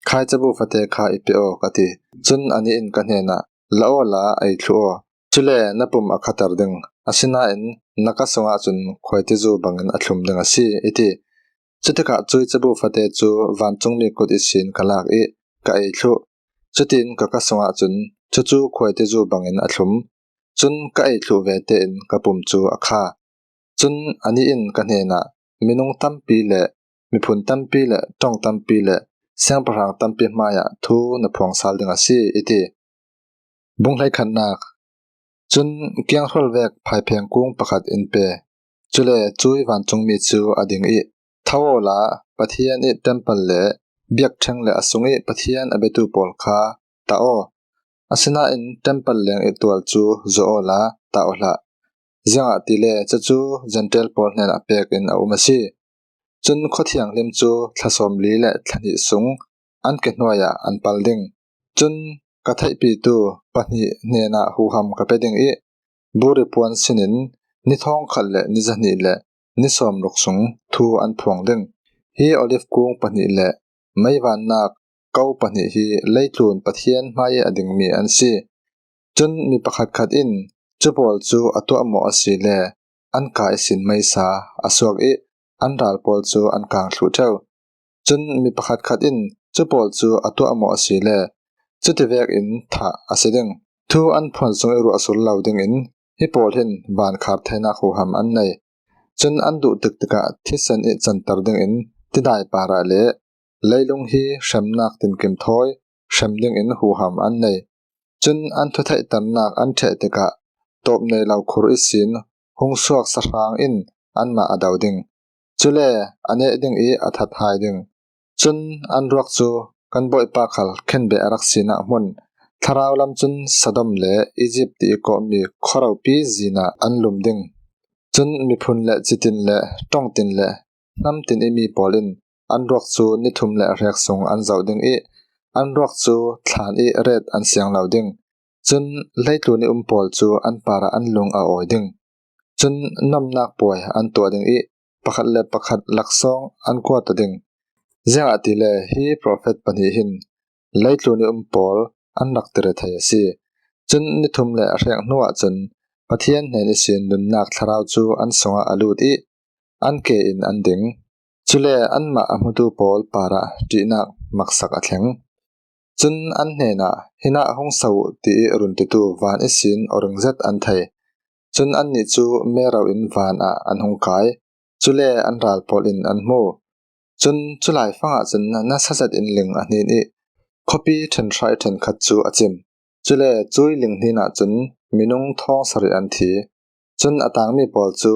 khai cabu fate kha i pe aw, ka ti. Cun anih in ka hnenah, la aw la ei thluh aw. Cule na pum a khater ding, asinain na ka sungah cun khuaitizu bangin a thlum ding a si, i ti. Cutikah cui cabu fate cu vancungmi kut ihsin ka lak ih ka ei thluh. Cutin ka ka sungah cun cucu khuaitizu bangin a thlum. Cun ka ei thluh ve tein ka pum cu a kha. Cun anih in ka hnenah, minung tampi le miphun tampi le ṭong tampi le siangpahrang tampi hmaiah thu na phuang sal ding a si, i ti. Bung hleikhatnak. Cun kianghrol vek phaipheng kung pakhat in pe. Cule cui vancungmi cu a ding ih, tho awla Pathian ih tempal le biakṭheng le a sung ih Pathian a biatu pawl kha tah aw. Asinain tempal leng ih tual cu zuah awla tah aw hlah. Ziangahtile cucu Jentail pawl hnenah pek in a um a si. Cun khua thianghlim cu thla sawmli le thla hnih sung an ke hnuai ah an pal ding. Cun ka theihpitu pahnih hnenah huham ka pe ding ih, buri puan sinin ni thawngkhat le ni zahnih le ni sawmruk sung thu an phuang ding. Hi olive kung pahnih le meivannak ko pahnih hi leitlun Pathian hmai ih a dingmi an si. Cun mi pakhatkhat in cu pawl cu a tuahmawh asile an ka ihsin meisa a suak ih an ral pawl cu an kang thluh ṭheu. Cun mi pakhatkhat in cu pawl cu a tuahmawh asile cutivek in thah a si ding. Thu an phuan sung ih ruah sul lo dingin hi pawl hin vankhar theinak huham an nei. Cun an duh tiktikah thisen ih canter dingin tidai parah le leilung hi hremnak tinkim thawi hrem dingin huham an nei. Cun an thutheihternak an ṭheh tikah tawp nei lo khur ihsin hung suak sahrang in anmah a do ding. Cule a neh ding ih a that hai ding. Cun an ruak cu kan Bawipa khal khenbeh a rak sinak hmun, thlarau lam cun Sodom le Izipt tiih kawhmi khuaropi zin ah an lum ding. Cun miphun le citin le ṭongtin le hnamtin ih mi pawl in an ruak cu ni thum le hrek sung an zoh ding ih an ruak cu thlan i ret an siang lo ding. Cun leitlun i um pawl cu an parah an lung a awi ding. Cun nomnak puai an tuah ding i pakhat le pakhat laksawng an kuat ding. Ziangahtile hi profet pahnih hin leitlun i um pawl an rak tirethei a si. Cun ni thum le a hrek hnuah cun Pathian hnen ihsin nunnak thlarau cu an sungah a lut i an ke in an ding. Cule anmah a hmutu pawl parah ṭihnak maksak a thleng. Cun an hnenah, "Hinah hung so uh," ti i run titu van ihsin awring zet an thei. Cun annih cu mero in van ah an hung kai. Cule an ral pawl in an hmu. Cun culai fangah cun nasa zet in ling a hnin i khuapi ṭhenhrai ṭhenkhat cu a cim. Cule cui ling hnin ah cun minung thawng sarih an thi. Cun a tangmi pawl cu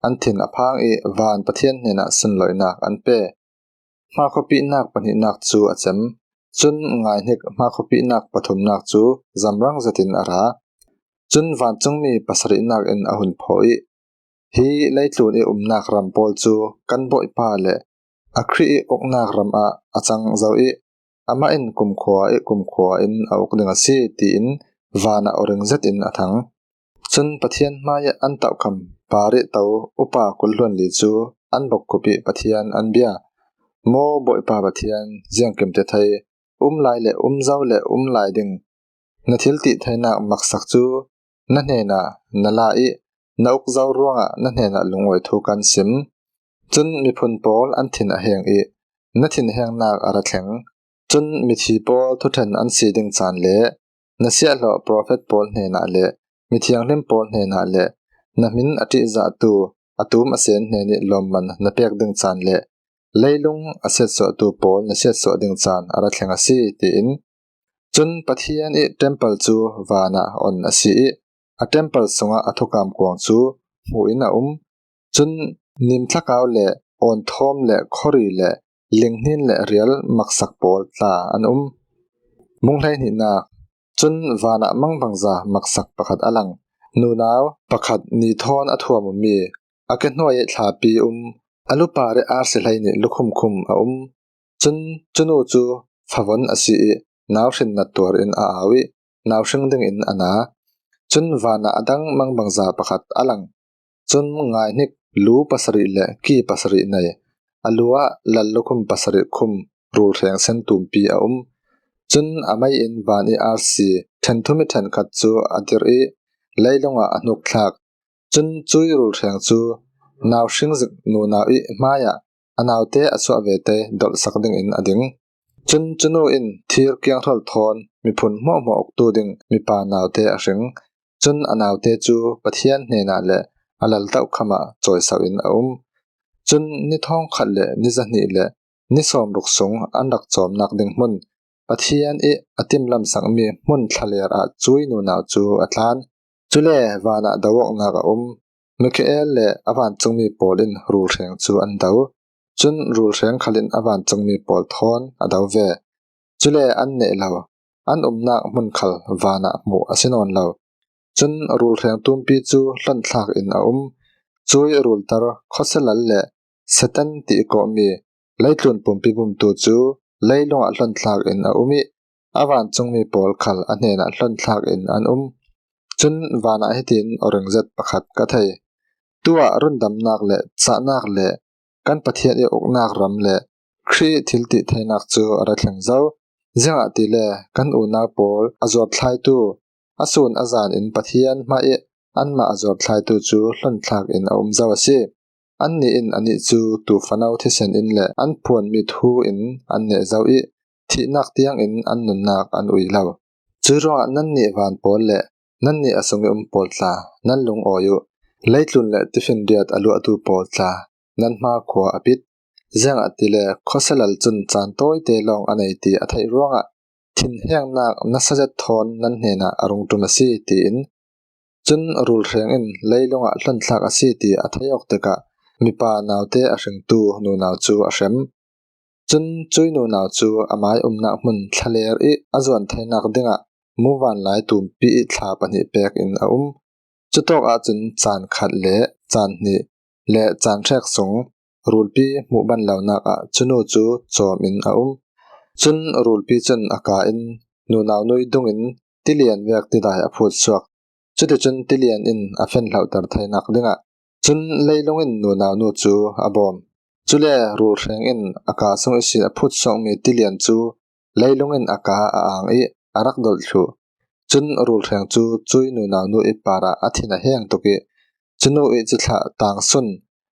an thin a phang i van Pathian hnenah sunloihnak an pe. Hma khuapi nak pahnihnak cu a cem. Cun ngaihnik, hma khuapi nak pathumnak cu zamrang zetin a ra. Cun vancungmi pasarihnak in a hun phaw i, "Hi leitlun i umnak ram pawl cu kan Bawipa le a Khrih i uknak ram ah a cang zo i, amah in kumkhua i kumkhua in a uk ding a si," tiin van ah awring zetin a thang. Cun Pathian hmai an tauhkham par i to upa kul hluan li cu an bokkup i Pathian an bia. "Maw Bawipa Pathian, ziangkim ti thei, um lai le um zo le um lai ding na thil tih theinak maksak cu na hnenah na la i na uk zo ruangah na hnenah lungawi thu kan sim. Cun miphun pawl an thin a heng i na thinhengnak a ra thleng. Cun mithi pawl thuṭhen an si ding caan le na siahhlawh profet pawl hnenah le mithianghlim pawl hnenah le na hmin a ṭihzahtu a tum a sen hnen i lawmman na pek ding caan le leilung a siatsuahtu pawl na siatsuah ding caan a ra thleng a si," tiin. Cun Pathian i temple cu van ah on a si i a temple sungah a thukam kuang cu hmuh in a um. Cun nim thlakau le awn thawm le khawri le linghnin le rial maksak pawl tla an um. Mung hleihnihnak. Cun van ah mangbangza maksak pakhat a lang. Nunau pakhat ni thawn a thuam ummi, a ke hnuai i thlapi um, a lupar i arsi hleihnih lukhumkhum a um. Cun cunu cu favon a si i nauhrin nattuar in a au i nauhring dingin a na. Cun van ah a dang mangbangza pakhat a lang. Cun ngaihnik, lu pasarih le ki pasarih nei, a lu ah lallukhum pasarih khum rulhreng sen tumpi a um. Cun a mei in van i arsi ṭhen thum i ṭhenkhat cu a dirh i leilung ah a hnuk thlak. Cun cui rulhreng cu nauhring zik nunau i hmaiah a naute a suah vete dolhsak dingin a ding. Cun cunu in thir kianghrol thawn miphun hmuahhmuah uktu ding mipa naute a hring. Cun a naute cu Pathian hnenah le a laltoh khamah cawisauh in a um. Cun ni thawngkhat le ni zahnih le ni sawmruk sung an rak cawmnak ding hmun, Pathian i a timlamsakmi hmun thlaler ah cui nunau cu a tlan. Cule van ah do awknak a um. Mikhael le a vancungmi pawl in rulhreng cu an do. Cun rulhreng khal in a vancungmi pawl thawn a do ve. Cule an neh lo, an umnak hmun khal van ah hmuh a si nawn lo. Cun rulhreng tumpi cu hlonthlak in a um. Cui rulter khuasia lal le Satan ti i kawhmi leitlun pumpi bumtu cu leilung ah hlonthlak in a um i a vancungmi pawl khal a hnenah hlonthlak in an um. Cun van ah hitin awring zet pakhat ka thei. Tu ah rundamnak le cahnak le kan Pathian i uknak ram le Khrih thiltihtheinak cu a ra thleng zo. Ziangahtile kan unau pawl a zuarthlaitu, a sun a zan in Pathian hmai i anmah a zuarthlaitu cu hlonthlak in a um zo a si. Annih in anih cu tuufano thisen in le an phuanmi thu in an neh zo i thihnak tiangin an nunnak an ui lo. Cui ruangah nannih van pawl le nannih a sung i um pawl tla, nan lungawi uh. Leitlun le tifinriat a luahtu pawl tla, nan hma khua a pit. Ziangahtile khuasia lal cun caan tawite lawng a nei ti a theih ruangah thinhengnak nasa zet thawn nan hnenah a rung ṭum a si, tiin. Cun rulhreng in leilung ah hlonthlak a si ti a theih awk tikah mipa naute a hringtu nunau cu a hrem. Cun cui nunau cu amai umnak hmun thlaler i a zuan theinak dingah muvanlai tumpi i thla pahnih pek in a um. Cutawk ahcun caan khat le caan hnih le caan hrek sung rulpi hmuh ban lonak ah cunu cu cawm in a um. Cun rulpi cun a ka in nunau nui dungin tilian vek tidai a phut suak. Cuticun tilian in a fen hlauhter theinak dingah cun leilung in nunau nu cu a bawm. Cule rulhreng in a ka sung ihsin a phut suakmi tilian cu leilung in a ka a ang ih a rak dolh thluh. Cun rulhreng cu cui nunau nu ih parah a thin a heng tuk ih, cunu ih cithlah tangsun,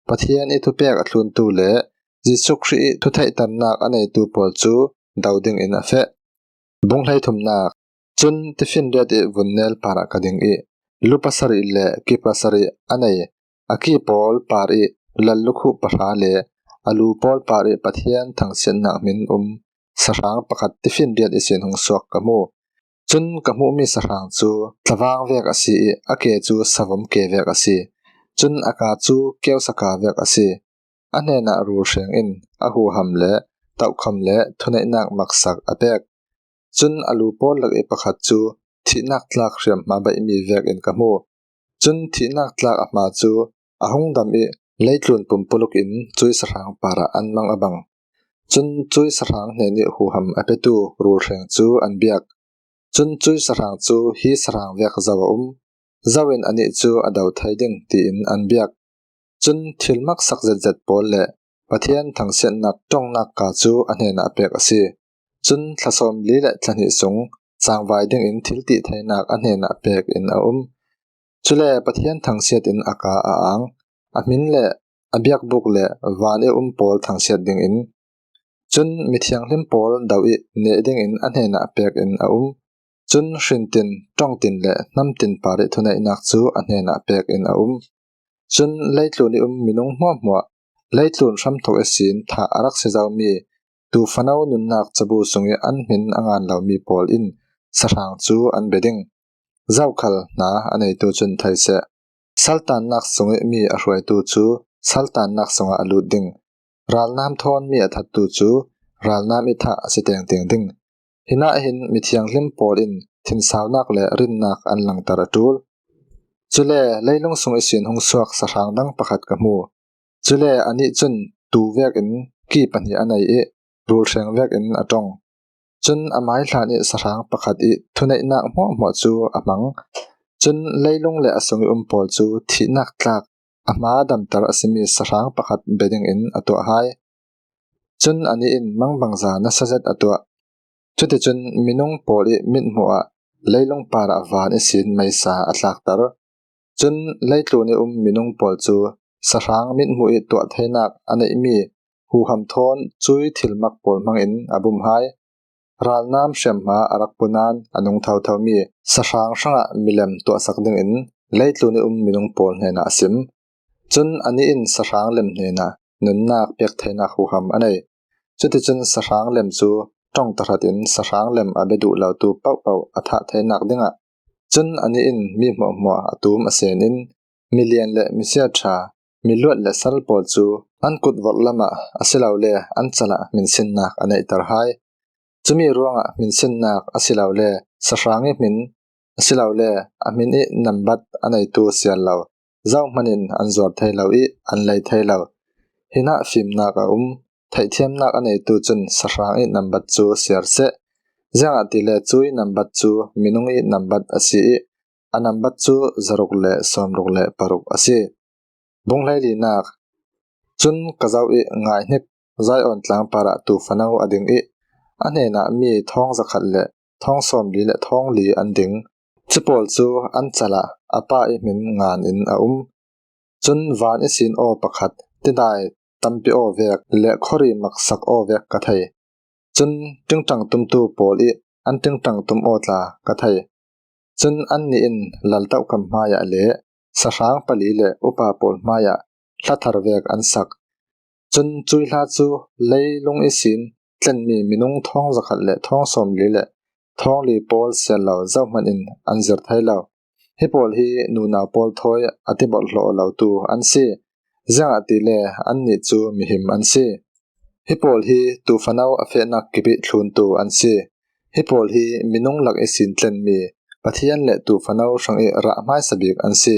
Pathian ih thupek a thluntu le Jesuh Khrih ih thutheihternak a neitu pawl cu do dingin a feh. Bung hleithumnak. Cun tifinriat ih vunnel parah ka ding ih, lu pasarih le ki pasarih a nei a ki pawl par ih lallukhuh pahra le a lu pawl par ih Pathian thangsiatnak hmin um sahrang pakhat tifinriat ihsin hung suak ka hmu. Cun ka hmuhmi sahrang cu tlavang vek a si ih a ke cu savum ke vek a si. Cun a ka cu keusaka vek a si. A hnenah rulhreng in a huham le tohkham le thuneihnak maksak a pek. Cun a lu pawl lak ih pakhat cu thihnak tlak hriamhma baihmi vekin ka hmu. Cun thihnak tlak a hma cu a hung dam ih leitlun pumpuluk in cui sahrang parah an mang a bang. Cun cui sahrang hnen ih huham a petu rulhreng cu an biak. Cun cui sahrang cu hi sahrang vek zo a um, zo in anih cu a do thei ding, tiin an biak. Cun thil maksak zetzet pawl le Pathian thangsiatnak ṭongnak ka cu a hnenah pek a si. Cun thla sawmli le thla hnih sung cangvai dingin thil tih theinak a hnenah pek in a um. Cule Pathian thangsiat in a ka a ang, a hmin le a biakbuk le van ih um pawl thangsiat dingin, cun mithianghlim pawl do ih neh dingin a hnenah pek in a um. Cun hrintin, ṭongtin le hnamtin par ih thuneihnak cu a hnenah pek in a um. Cun leitlun ih um minung hmuahhmuah, leitlun hramthok ihsin thah a rak si zomi, tufano nunnak cabu sungih an hmin a ngan lomi pawl in sahrang cu an bia ding. Zokhal hna a neitu cun thei seh. Saltannak sungih mi a hruaitu cu saltannak sungah a lut ding. Ralnam thawn mi a thattu cu ralnam ih thah a si tengteng ding. Hinah hin mithianghlim pawl in thinsaunak le rinnak an langter a ṭul. Cule leilung sung ihsin hung suak sahrang dang pakhat ka hmu. Cule anih cun tu vekin ki pahnih a nei ih rulhreng vekin a ṭong. Cun a mai hlan ih sahrang pakhat ih thuneihnak hmuahhmuah cu a hmang. Cun leilung le a sung ih um pawl cu thihnak tlak a hma damter a simi sahrang pakhat bia dingin a tuah hai. Cun anih in mangbangza nasa zet a tuah. Cuticun minung pawl ih mithmuh ah leilung parah van ihsin meisa a tlakter. Cun leitlun ih um minung pawl cu sahrang mithmuh ih tuah theinak a neihmi huham thawn cui thilmak pawl hmangin a bum hai. Ralnam hriamhma a rak pu nain a nung thothomi sahrang hrangah milem tuahsak dingin leitlun ih um minung pawl hnenah a sim. Cun anih in sahrang lem hnenah nunnak pek theinak huham a nei. Cuticun sahrang lem cu ṭong tahratin sahrang lem a bia duh lotu pohpoh a thah theinak dingah, cun anih in mi hmuahhmuah a tum a sen in milian le misiaṭha, miluat le sal pawl cu an kut vorh lamah asilole an calah hminsinnak a neihter hai. Cumi ruangah hminsinnak asilole sahrang ih hmin asilole a hmin ih nambat a neitu siar lo zohman in an zuar thei lo ih an lei thei lo. Hinah fimnak a um, theihthiamnak a neitu cun sahrang ih nambat cu siar seh. Ziangahtile cui nambat cu minung ih nambat a si ih a nambat cu zaruk le sawmruk le paruk a si. Bung hleilinak. Cun ka zoh ih ngaihnik, Zion tlang parah tufano a ding ih a hnenah mi thawng zakhat le thawng sawmli le thawng li an ding. Cupawl cu an calah a pa ih hmin ngan in a um. Cun van ihsin aw pakhat, tidai tampi aw vek le khuari maksak aw vek ka thei. Cun ṭingṭang tumtu pawl ih an ṭingṭang tum aw tla ka thei. Cun annih in laltohkam hmaiah le sahrang pali le upa pawl hmaiah hlathar vek an sak. Cun cui hla cu leilung ihsin tlenmi minung thawng zakhat le thawng sawmli le thawng li pawl siar lo zohman in an zir thei lo. Hi pawl hi nunau pawl thawi a tibolh hlawh lotu an si. Ziangahtile annih cu mihim an si. Hi pawl hi tufano a fehnak kip ih thluntu an si. Hi pawl hi minung lak ihsin tlenmi Pathian le tufano hrangih rah hmaisa bik an si.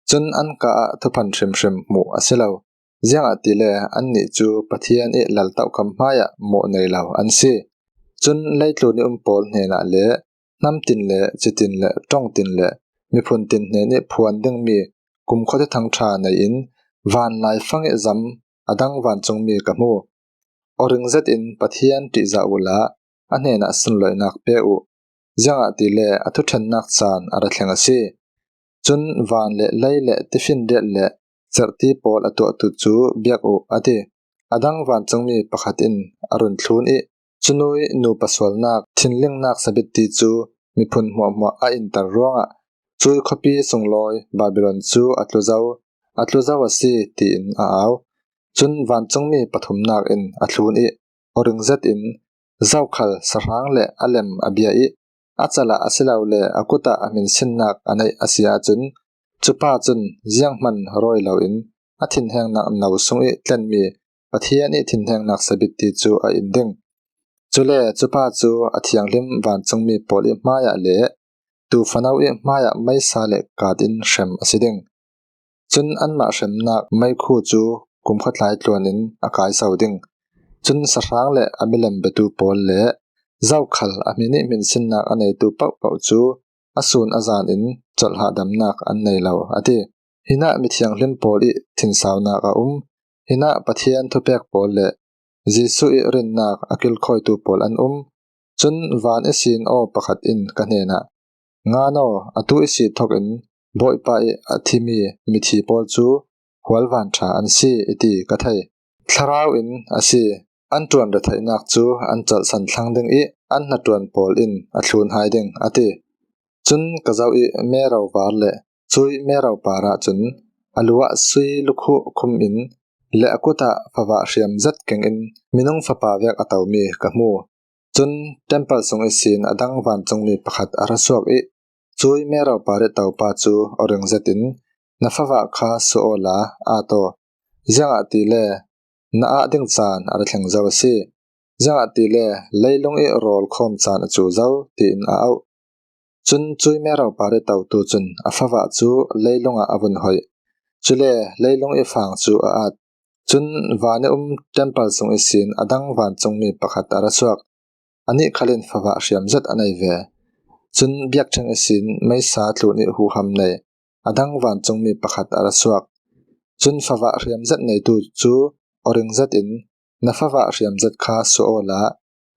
Cun an ka ah thuphan hrimhrim hmuh a si lo. Ziangahtile annih cu Pathian ih laltohkam hmaiah mawh nei lo an si. Cun leitlun ih um pawl hnenah le hnam tin le ci tin le ṭong tin le miphun tin hnen ih phuan dingmi kumkhua thithang ṭha nei-in van laifang ih zam a dang vancungmi ka hmu. Aw ring zetin Pathian ṭihzah uhla a hnenah sunloihnak pe uh, ziangahtile a thuṭhennak caan a ra thleng a si. Cun van le lei le tifinriat le cerhti pawl a tuahtu cu biak uh, a ti. A dang vancungmi pakhat in a run thlun ih, cunu nupa sualnak thinlingnak sabitti cu miphun hmuahhmuah a inter ruangah cuih khuapi sunglawi Babilon cu a tlu zo, a tlu zo a si, tiin a au. Cun vancungmi pathumnak in a thlun ih, aw ring zetin zokhal sahrang le a lem a bia ih, a calah asilole a kutah a hminsinnak a neih a si ahcun, cupa cun zianghman rawi loin a thinhengnak no sung ih tlenmi Pathian ih thinhengnak sabitti cu a in ding. Cule cupa cu a thianghlim vancungmi pawl ih hmaiah le tuufano ih hmaiah meisa le kaat in hrem a si ding. Cun anmah hremnak meikhu cu kumkhua tlai tluan in a kai so ding. Cun sahrang le a milem biatu pawl le zokhal a hmin ih hminsinnak a neitu pohpoh cu a sun a zan in colh hahdamnak an nei lo, a ti. Hinah mithianghlim pawl ih thinsaunak a um. Hinah Pathian thupek pawl le Jesuh ih rinnak a kilkhawitu pawl an um. Cun van ihsin aw pakhat in ka hnenah, "Ngan aw, atu ihsi thokin Bawipa ih a thimi mithi pawl cu hualvan ṭha an si," i ti ka thei. "Thlarau in a si, an ṭuan retheihnak cu an colhsan thlang ding ih an hnaṭuan pawl in a thlun hai ding," a ti. Cun ka zoh ih mero var le cuih mero parah cun a lu ah sui lukhuh khum in le a kutah favah hriam zet kengin minung fapa vek a tomi ka hmu. Cun temple sung ihsin a dang vancungmi pakhat a ra suak ih, "Cuih mero par ih topa cu aw ring zetin na favah kha suah awla at aw. Ziangahtile na ah ding caan a ra thleng zo a si. Ziangahtile leilung ih rawl khawm caan a cu zo," tiin a auh. Cun cuih mero par ih totu cun a favah cu leilung ah a vun hoih. Cule leilung ih fang cu a at. Cun van ih um temple sung ihsin a dang vancungmi pakhat a ra suak. Anih khal in favah hriam zet a nei ve. Cun biakṭhing ihsin meisa tlun ih huham nei a dang vancungmi pakhat a ra suak. Cun favah hriam zet neitu cu aw ring zetin, "Na favah hriam zet kha suah awla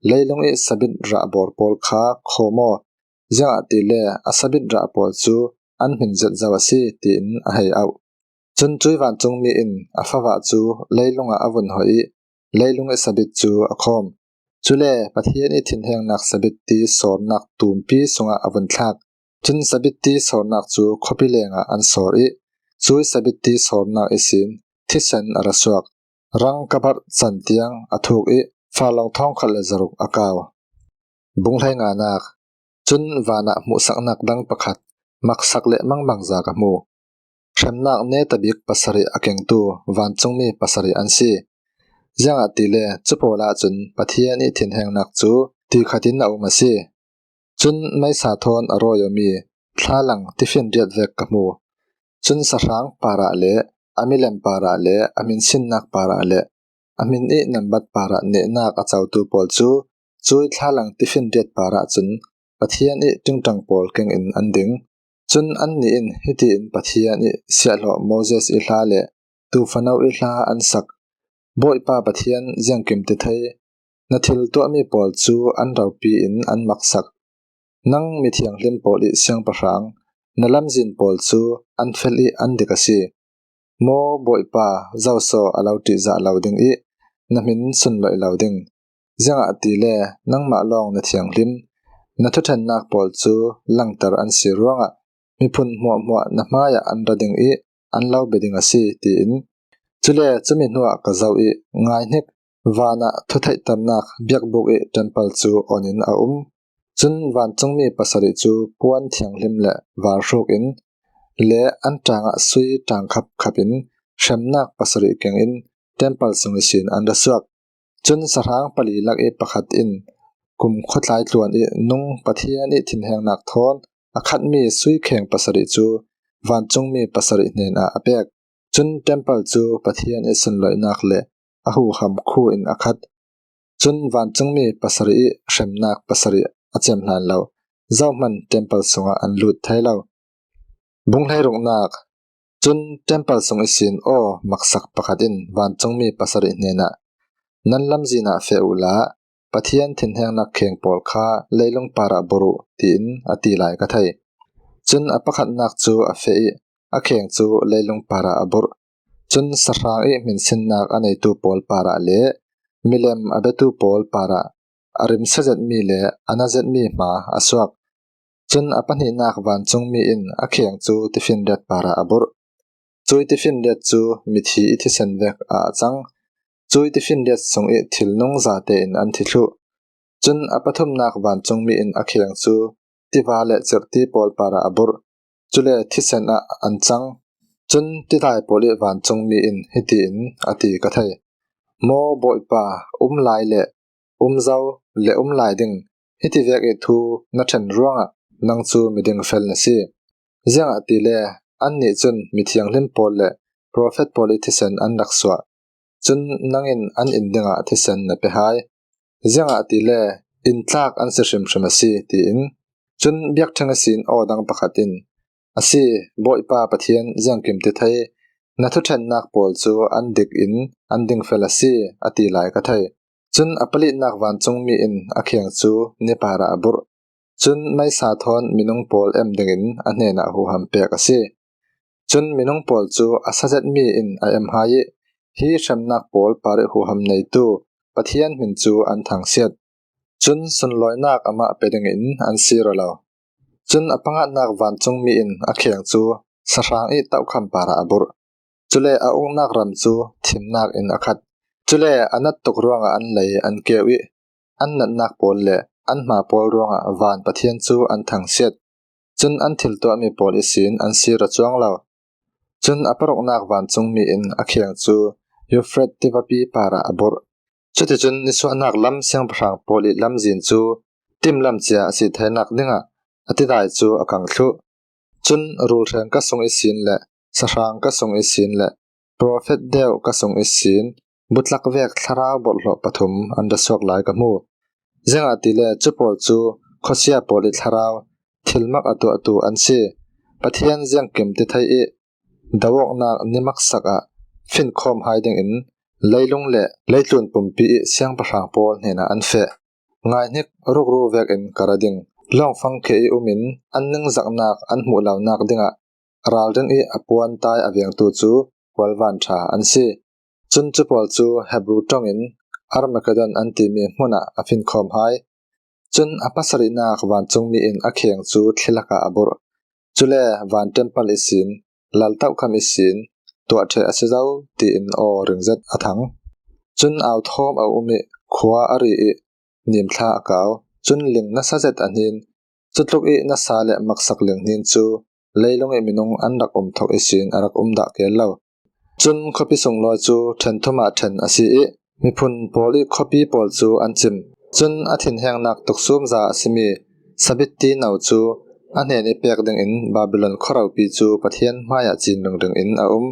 leilung ih sabit rahbawr pawl kha khawm aw. Ziangahtile a sabit rah pawl cu an hmin zet zo a si," tiin a hei auh. Cun cuih vancungmi in a favah cu leilung ah a vun hoih ih leilung ih sabit cu a khawm. Cule Pathian ih thinhengnak sabitti sawrnak tumpi sungah a vun thlak. Cun sabitti sawrnak cu khuapi lengah an sawr ih cuih sabitti sawrnak ihsin thisen a ra suak. Rang kabarh can tiang a thuk ih farlawng thawngkhat le zaruk a kau. Bung hleinganak. Cun van ah hmuhsaknak dang pakhat maksak le mangbangza ka hmu. Hremnak netabik pasarih a kengtu vancungmi pasarih an si. Ziangahtile cu pawl ahcun Pathian ih thinhengnak cu ti khat in a um a si. Cun meisa thawn a rawi awmi thlalang tifinriat vek ka hmu. Cun sahrang parah le a milem parah le a hminsinnak parah le a hmin ih nambat parah nehnak a cotu pawl cu cuih thlalang tifinriat parah cun Pathian ih ṭingṭang pawl kengin an ding. Cun annih in hitiin Pathian ih siahhlawh Moses ih hla le tuufano ih hla an sak. "Bawipa Pathian, ziangkim ti thei na thil tuahmi pawl cu an ropi in an maksak. Nang mithianghlim pawl ih siangpahrang na lamzin pawl cu an fel ih an dik a si. Maw Bawipa, zoso a lo ṭihzah lo ding ih na hmin sunloih lo ding. Ziangahtile nangmah lawng na thianghlim, na thuṭhennak pawl cu langter an si ruangah miphun hmuahhmuah na hmaiah an ra ding ih an lo bia ding a si," tiin. Cule cumi hnuah ka zoh ih, ngai hnik, van ah thutheihternak biakbuk ih temple cu on in a um. Cun vancungmi pasarih cu puan thianghlim le var hruk in le an ṭangah sui ṭangkhap khap in hremnak pasarih kengin temple sung ihsin an ra suak. Cun sahrang pali lak ih pakhat in kumkhua tlai tluan ih nung Pathian ih thinhengnak thawn a khatmi sui kheng pasarih cu vancungmi pasarih hnenah a pek. Cun temple cu Pathian ih sunloihnak le a huham khu in a khat. Cun vancungmi pasarih ih hremnak pasarih a cem hlan lo, zohman temple sungah an lut thei lo. Bung hleiruknak. Cun temple sung ihsin aw maksak pakhat in vancungmi pasarih hnenah, "Nan lamzin ah feh uhla, Pathian thinhengnak kheng pawl kha leilung parah burh uh," tiin a ti lai ka thei. Cun a pakhatnak cu a feh ih a kheng cu leilung parah a burh. Cun sahrang ih hminsinnak a neitu pawl parah le milem a biatu pawl parah a rimsia zetmi le a na zetmi hma a suak. Cun a pahnihnak vancungmi in a kheng cu tifinriat parah a burh. Cui tifinriat cu mithi ih thisen vek ah a cang. Cui tifinriat sung ih thilnung zate in an thi thluh. Cun a pathumnak vancungmi in a kheng cu tiva le cirhti pawl parah a burh. Cule thisen ah an cang. Cun tidai pawl ih vancungmi in hitiin a ti ka thei: "Maw Bawipa, um lai le um zo le um lai ding hiti vek ih thu na ṭhen ruangah nang cu miding fel na si. Ziangahtile annih cun mithianghlim pawl le profet pawl ih thisen an rak suah. Cun nang in an in dingah thisen na pe hai. Ziangahtile in tlak an si hrimhrim a si," tiin. Cun biakṭheng ihsin aw dang pakhat in, "A si, Bawipa Pathian ziangkim ti thei, na thuṭhennak pawl cu an dik in an dingfel a si," a ti lai ka thei. Cun a palinak vancungmi in a kheng cu ni parah a burh. Cun meisa thawn minung pawl em dingin a hnenah huham pek a si. Cun minung pawl cu a sa zetmi in a em hai ih, hi hremnak pawl parih huham neitu Pathian hmin cu an thangsiat. Cun sunlawinak amah pe dingin an sir aw lo. Cun a panganak vancungmi in a kheng cu sahrang ih tohkham parah a burh. Cule a uknak ram cu thimnak in a khat. Cule a nat tuk ruangah an lei an keu ih, an natnak pawl le an hma pawl ruangah van Pathian cu an thangsiat. Cun an thil tuahmi pawl ihsin an sir aw cuang lo. Cun a paruknak vancungmi in a kheng cu Euphrates tivapi parah a burh. Cuticun nisuahnak lam siangpahrang pawl ih lamzin cu timlam cia a si theinak dingah a tidai cu a kang thluh. Cun rulhreng ka sung ihsin le sahrang ka sung ihsin le profet deuh ka sung ihsin butlak vek thlarau borhhlawh pathum an ra suak lai ka hmu. Ziangahtile cu pawl cu khuasia pawl ih thlarau, thilmak a tuahtu an si. Pathian ziangkim ti thei ih do awknak ni maksak ah finkhawm hai dingin leilung le leitlun pumpi ih siangpahrang pawl hnenah an feh. Ngaihnik rukru vekin ka ra ding. Lawngfang kheh ih um in an ningzaknak an hmuh lonak dingah ralring ih a puantai a vengtu cu kualvan ṭha an si. Cun cu pawl cu Hebru ṭongin Armagedon an timi hmunah a finkhawm hai. Cun a pasarihnak vancungmi in a kheng cu thli lakah a burh. Cule van temple ihsin, laltohkham ihsin tuah ṭheh a si zo, tiin aw ringzet a thang. Cun au thawm a um ih khua a ri ih nimthla a kau. Cun ling nasa zet a hnin. Cutluk ih nasa le maksak ling hnin cu leilung ih minung an rak um thok ihsin a rak um dah keel lo. Cun khuapi sunglawi cu ṭhen thum ah ṭhen a si ih miphun pawl ih khuapi pawl cu an cim. Cun a thinhengnak tuksumza a simi sabitti no cu a hnen ih pek dingin Babilon khuaropi cu Pathian hmaiah cin ringring in a um.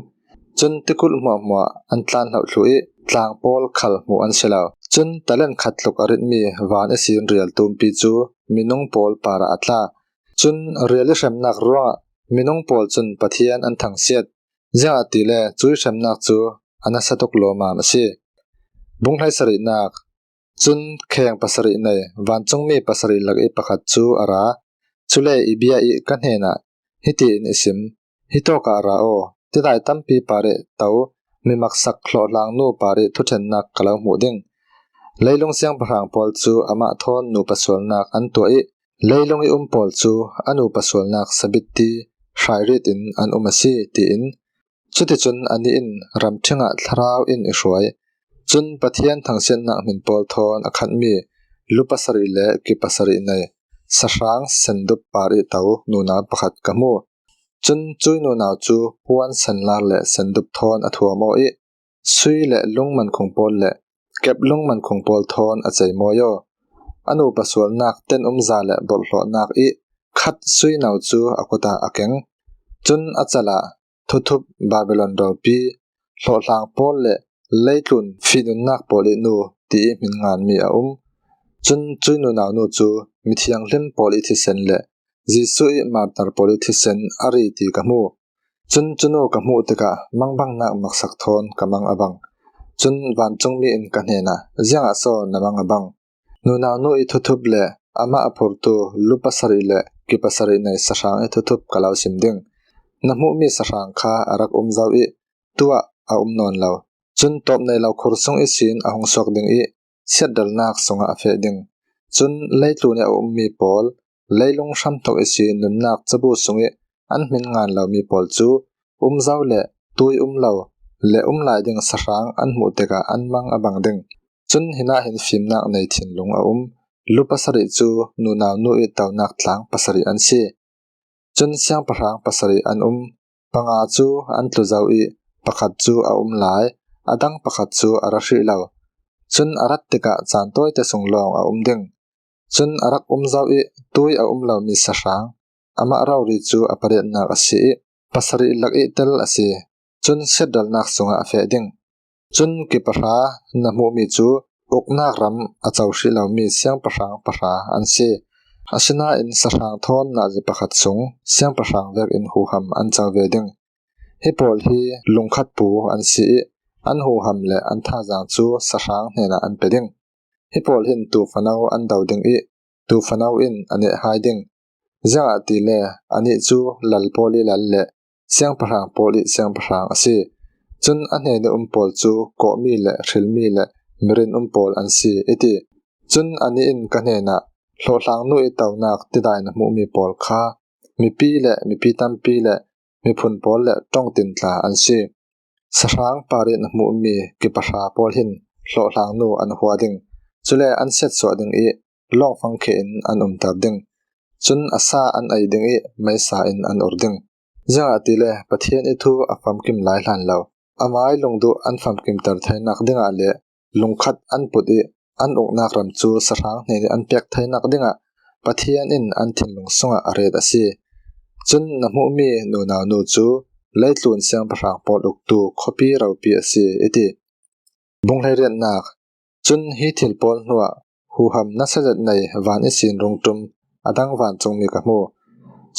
Cun tikulh hmuahhmuah an tlan hloh thluh ih tlang pawl khal hmuh an si lo. Cun talent khat tluk a ritmi van ihsin rial tumpi cu minung pawl parah a tla. Cun rial ih hremnak ruangah minung pawl cun Pathian an thangsiat. Ziangahtile cui hremnak cu a nasa tuk lawmam a si. Bung hleisarihnak. Cun kheng pasarih nei, vancungmi pasarih lak ih pakhat cu a ra. Cule i bia ih ka hnenah hitiin i sim: "Hitawkah ra aw, tidai tampi parih to, mi maksak hlawhhlangnu parih thuṭhennak ka lo hmuh ding. Leilung siangpahrang pawl cu amah thawn nupa sualnak an tuah ih leilung ih um pawl cu a nupa sualnak sabitti hrairitin an um a si," tiin. Cuticun anih in ramṭhing ah thlarau in i hruai. Cun Pathian thangsiatnak hmin pawl thawn a khatmi lu pasarih le ki pasarih nei, sahrang sendup par ih to nunau pakhat ka hmu. Cun cui nunau cu puan senlar le sendup thawn a thuam aw ih sui le lungmankhung pawl le kep lungmankhung pawl thawn a cei mawi aw. A nupa sualnak tenumza le borhhlawhnak ih khat sui no cu a kut ah a keng. Cun a cal ah thuthup Babilon ropi, hlawhhlang pawl le leitlun fihnunnak pawl ih nu ti ih hmin ngan mi a um. Cun cuih nunau nu cu mithianghlim pawl ih thisen le Jesuh ih martar pawl ih thisen a ri ti ka hmu. Cun cunu ka hmuh tikah mangbangnak maksak thawn ka mang a bang. Cun vancungmi in ka hnenah, "Ziangah so na mang a bang?" Nunau nu ih thuthup le amah a phurtu lu pasarih le ki pasarih nei sahrang ih thuthup ka lo sim ding. Na hmuhmi sahrang kha a rak um zo ih tuah a um nawn lo. Cun tawp nei lo khur sung ihsin a hung suak ding ih siatdalnak sungah a feh ding. Cun leitlun ih a ummi pawl, leilung hramthok ihsin nunnak cabu sungih an hmin ngan lomi pawl cu um zo le tui um lo le um lai ding sahrang an hmuh tikah an mang a bang ding. Cun hinah hin fimnak nei thinlung a um lu pasarih cu nunau nu ih tonak tlang pasarih an si. Cun siangpahrang pasarih an um. Panga cu an tlu zo ih pakhat cu a um lai, a dang pakhat cu a ra hrih lo. Cun a rat tikah caan tawite sung lawng a um ding. Cun a rak um zo ih tui a um lomi sahrang, amah rori cu a pariatnak a si ih pasarih lak ih tel a si. Cun siatdalnak sungah a feh ding. Cun ki pahra na hmuhmi cu uknak ram a co hrih lomi siangpahrang pahra an si. Asinain sahrang thawn nazi pakhat sung siangpahrang vekin huham an co ve ding. Hi pawl hi lungkhat pu an si ih an huham le an thazaang cu sahrang hnenah an pe ding. Hi pawl hin tuufano an do ding ih tuufano in a neh hai ding. Ziangahtile anih cu lal pawl ih lal le siangpahrang pawl ih siangpahrang a si. Cun a hnen ih um pawl cu kawhmi le hrilmi le mirin um pawl an si, i ti. Cun anih in ka hnenah, "Hlawhhlang nu ih tonak tidai na hmuhmi pawl kha mipi le mipi tampi le miphun pawl le ṭongtin tla an si. Sahrang parih na hmuhmi ki pahra pawl hin hlawhhlang nu an hua ding, cule an siatsuah ding ih lawngfang khe in an umter ding. Cun a sa an ei ding ih meisa in an ur ding. Ziangahtile Pathian ih thu a famkim lai hlan lo. Amai lungduh an famkimter theinak dingah le lungkhat an put ih an uknak ram cu sahrang hnen ih an pek theinak dingah Pathian in an thinlung sungah a ret a si. Cun na hmuhmi nunau nu cu leitlun siangpahrang pawl uktu khuapi ropi a si," i ti. Bung hleiriatnak. Cun hi thil pawl hnuah huham nasa zet nei van ihsin rung ṭum a dang vancungmi ka hmu.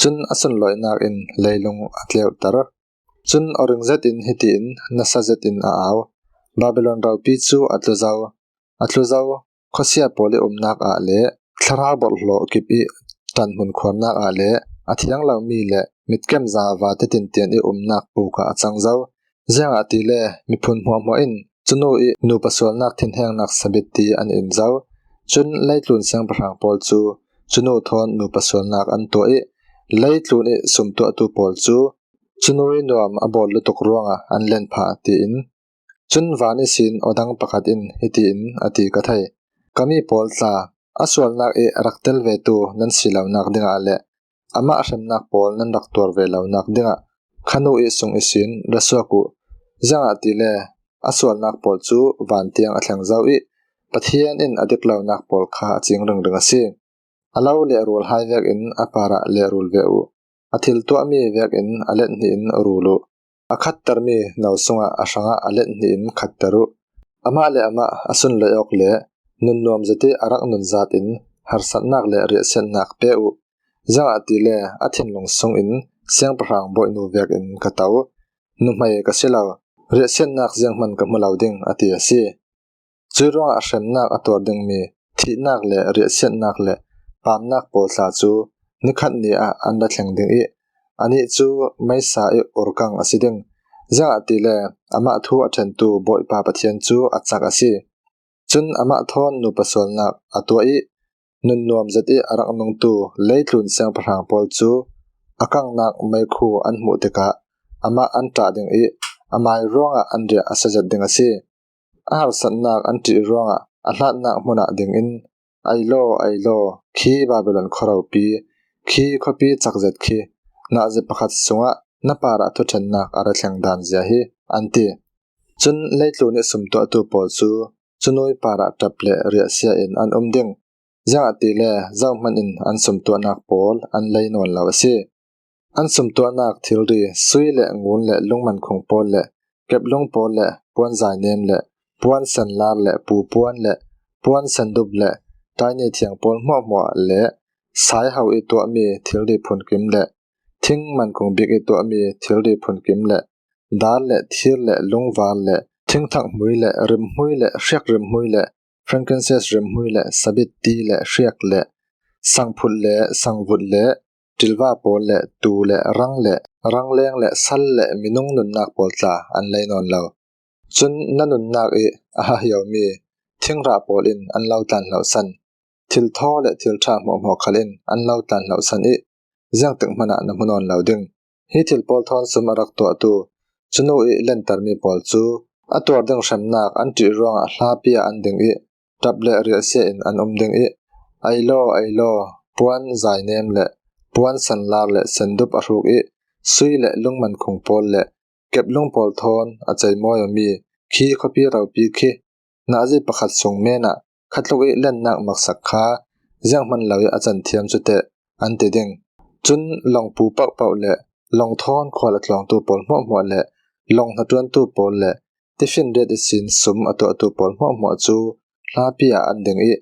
Cun a sunlawinak in leilung a tleuhter. Cun a ring zetin hitiin nasa zetin a au. Babilon ropi cu a tlu zo. A tlu zo, khuasia pawl ih umnak ah le thlarau borhhlawh kip ih ṭanhmun khuarnak ah le a thiang lomi le mitkem za vate tintian ih umnak puk ah a cang zo. Ziangahtile miphun hmuahhmuah in cunu ih nupa sualnak thinhengnak sabit ti an in zo. Cun leitlun siangpahrang pawl cu cunu thawn nupa sualnak an tuah ih leitlun ih sumtuahtu pawl cu cunu ih nuam a bawl lutuk ruangah an len phah, tiin. Cun van ihsin aw dang pakhat in hitiin a ti ka thei, "Ka mi pawl tla, a sualnak ih rak tel vetu nan si lonak dingah le amah hremnak pawl nan rak tuar ve lonak dingah khanu ih sung ihsin ra suak uh. Ziangahtile a sualnak pawl cu van tiang a thleng zo ih Pathian in a dik lonak pawl kha a cing ringring a si. A lo lehrul hai vekin a parah lehrul ve uh. A thil tuahmi vekin a let hnih in rul uh. A khattermi no sungah a hrangah a let hnih in khatter uh. Amah le amah a sunlei awk le nunnuam zet ih a rak nunzat in harsatnak le riahsiatnak pe uh. Ziangahtile a thinlung sungin siangpahrang bawihnu vekin ka to. Nuhmei ka si lo, riahsiatnak zianghman ka hmu lo ding," a ti a si. Cuih ruangah hremnak a tuar dingmi thihnak le riahsiatnak le pamnak pawl tla cu nikhat ni ah an ra thleng ding ih anih cu meisa ih urkang a si ding. Ziangahtile amah thu a ṭhentu Bawipa Pathian cu a cak a si. Cun amah thawn nupa sualnak a tuah ih nunnuam zet ih a rak nungtu leitlun siangpahrang pawl cu a kangnak meikhu an hmuh tikah amah an ṭah ding ih amai ruangah an riah a sa zet ding a si. A harsatnak an ṭih ruangah a hlatnak hmunah dingin, "Ai law, ai law, khi Babilon khuaropi, khi khuapi cakzet khi nazi pakhat sungah na parah thuṭhennak a ra thleng dan zia hi," an ti. Cun leitlun ih sumtuahtu pawl cu cunu ih parah ṭap le riahsia in an um ding. Ziangahtile zohhmanh in an sumtuahnak pawl an lei nawn lo a si. An sumtuahnak thilri sui le ngun le lungmankhung pawl le keplung pawl le puanzainem le puan senlar le pu puan le puan sendup le taini thiang pawl hmuahhmuah le saihau i tuahmi thilri phunkim le thing mankung bik i tuahmi thilri phunkim le dar le thir le lungvar le thingthak hmui le rimhmui le hriak rimhmui le frankincense rimhmui le sabit ti le hriak le sangphut le sangvut le tilva pawl le tu le rang le rangleng le sal le minung nunnak pawl tla an lei nawn lo. Cun na nunnak i a hahiomi thingrah pawl in an lo tlan hlauhsan. Thil thaw le thil ṭha hmuahhmuah khal in an lo tlan hlauhsan i ziangtik hmanah na hmu nawn lo ding. Hi thil pawl thawn sum a rak tuahtu cunu i lentermi pawl cu a tuar ding hremnak an ṭih ruangah hlapi ah an ding i ṭap le riahsia in an um ding i ailaw ailaw puan zainem le puan senlar le sendup a hruk i sui le lungman khung pawl le keplung pawl thawn a ceimawi awmi khi khuapi ropi khi nazi pakhat sung menah khatluk i lennak maksak kha zianghman lo i a can thiam cu teh an ti ding. Cun lawng pu pohpoh le lawng thawn khual a tluangtu pawl hmuahhmuah le lawng hnaṭuantu pawl le tifinriat ihsin sum a tuahtu pawl hmuahhmuah cu hlapi ah an ding i